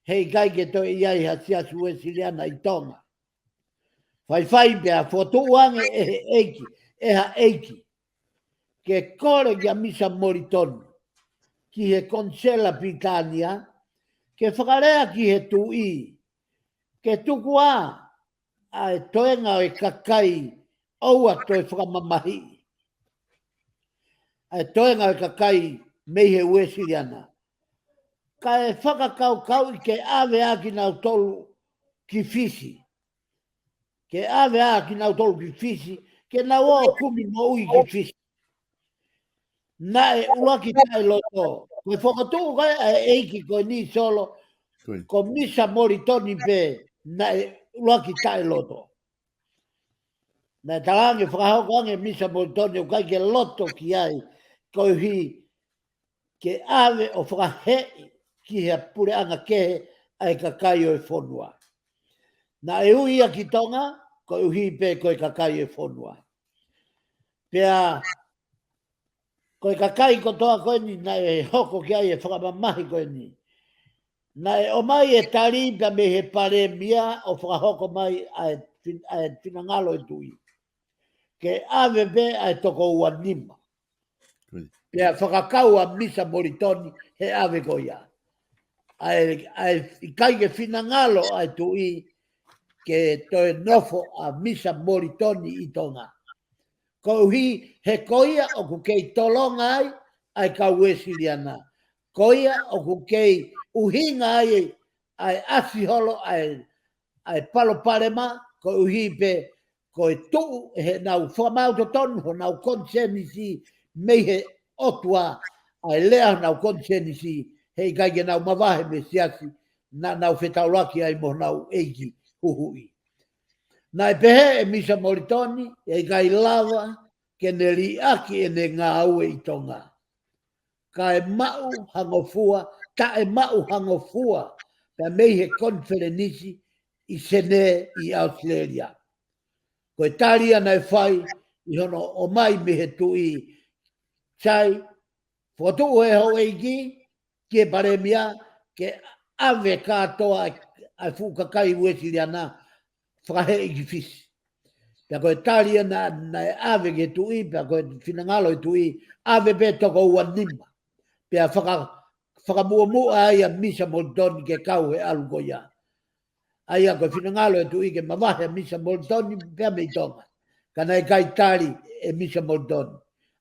he ʻikai ke toe ʻi ai ha Siasi Uesiliana ʻi Tonga. Faifai pea fokotuʻu ange ʻe he ʻeiki, ʻe ha ʻeiki, ke kole kia Misa Molitoni ki he Konisela Pilitānia, ke fakalea ki he tuʻi ke tuku ā ʻa e toenga ʻo e kakai ʻoua toe fakamamahiʻi, ʻa e toenga ʻo e kakai mei he Uesiliana, kae fakakaukauʻi ke ʻave ʻa kinautolu ki Fisi. Ke ʻave ʻa kinautolu ki Fisi, ke nau ō ʻo kumi moʻui ki Fisi. Naʻe ʻuluaki taʻeloto. Ko e fokotuʻu ko ē ʻa e ʻeiki ko eni, Solo, Ko ia. ko Misa Molitoni pē naʻe ʻuluaki taʻeloto. Naʻe talaange, fakahoko ange Misa Molitoni ʻoku ʻikai ke loto ki ai, koeʻuhi ke ʻave ʻo fakaheeʻi ki he puleʻanga kehe ʻa e kakai ʻo e fonua. Naʻe ui ia ki Tonga koeʻuhi pē ko e kakai ʻo e fonua. Pea ko e kakai kotoa ko eni naʻe hoko ki ai e fakamamahi ko eni, naʻe ʻomai e tali pea mei he palēmia ʻo fakahoko mai ʻa e fin-, ʻa e finangalo e tuʻi ke ʻave pē ʻa e toko ua nima. Pea fakakau ʻa Misa Molitoni he ʻave ko ia. ʻA e, ʻa e ʻikai ke finangalo ʻa e tuʻi ke toe nofo ʻa Misa Molitoni ʻi Tonga. Koeʻuhi he ko ia ʻoku kei tolonga ai ʻa e kau Uēsiliana. Ko ia ʻoku kei ʻuhinga ai ʻa e ʻasi holo ʻa e, ʻa e palopalema, koeʻuhi pē ko e tuʻu ʻe heʻenau fakamaau totonu honau konisēnisi mei he ʻOtua, ʻa e lea honau konisēnisi, he ʻikai ke nau mavahe mei he siasi naʻa nau fetaulaki ai mo honau ʻeiki huhuʻi. Naʻe pehē ʻe Misa Molitoni, ʻe ʻikai lava ke ne liʻaki ʻene ngāue ʻi Tonga. Kae maʻu ha ngofua, taʻe maʻu ha ngofua, pea mei he konifelenisi ʻi Senē ʻi ʻAositelēlia. Ko e tali ia naʻe fai ʻi hono ʻomai mei he tuʻi, sai, fokotuʻu ʻe he houʻeiki ki he palēmia ke ʻave kātoa ʻa e fuʻu kakai Uēsiliana fakaheeʻi ki Fisi. Pea ko e tali ia naʻe, naʻe ʻave ki he tuʻi, pea ko e finangalo ʻo e tuʻi, ʻave pē toko ua nima. Pea faka-, fakamuʻomuʻa ai ʻa Misa Molitoni ke kau he ʻalu ko ia. ʻA ia ko e finangalo ʻo e tuʻi ke mavahe ʻa Misa Molitoni pea mei Tonga. Ka naʻe ʻikai tali ʻe Misa Molitoni.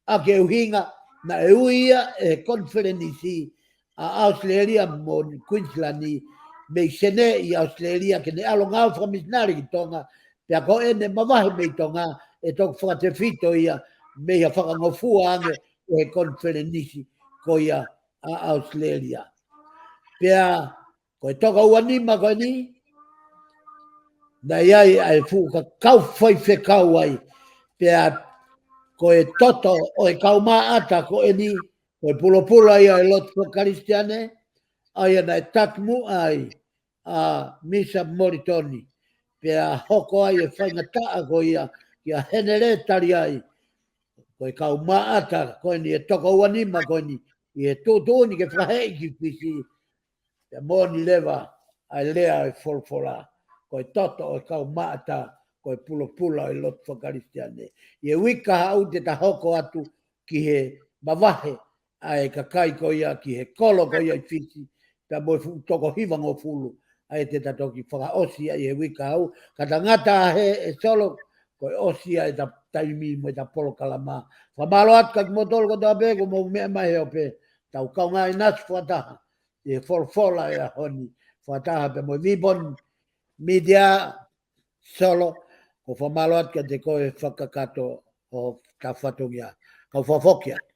ʻA e ʻuhinga, naʻe ui ia ʻe he konifelenisi ʻa ʻAositelēlia mo Queensland mei Senē ʻi ʻAositelēlia ke ne ʻalu ngāue fakamisinale ki Tonga, pea ko ʻene mavahe mei Tonga, ʻe toki fakatefito ia mei ha fakangofua ange ʻe he konifelenisi ko ia ʻa ʻAositelēlia. Pea ko e toko ua nima ko eni, naʻe ʻi ai ʻa e fuʻu ka-, kau faifekau ai, pea ko e toto ʻo e kau maʻata ko eni, ko e pulopula ia ʻo e lotu fakakalisitiane, ʻa ia naʻe tatumuʻa ai ʻa Misa Molitoni, pea hoko ai e faingataʻa ko ia kia Henele Taliai, ko e kau maʻata ko eni ʻe toko ua nima ko eni, ʻi he tuʻutuʻuni ke fakaheeʻi ki Fisi, pea moʻoni leva ʻa e lea ʻo e folofola, ko e toto ʻo e kau maʻata, ko e pulopula ʻo e lotu fakakalisitiane. ʻI he uike kahaʻu te ta hoko atu ki he mavahe ʻa e kakai ko ia ki he kolo ko ia ʻi Fisi, pea mo e fuʻu toko hivangofulu, ʻa ia te ta toki fakaʻosi ia ʻi he uike kahaʻu, ka ta ngata ʻa hē ʻe Solo, ko e ʻosi ia ʻeta taimi mo ʻeta polokalama. Fakamālō atu kia kimoutolu kotoa pē, kuo mou meʻa mai he ope, tau kaungā ʻinasi fakataha ʻi he folofola ʻo e ʻaho ni, fakataha pē mo e Vipon Media. Solo, ko e fakamālō atu kiate koe fakakakato ʻo ta fatongia. Kau fakafoki atu.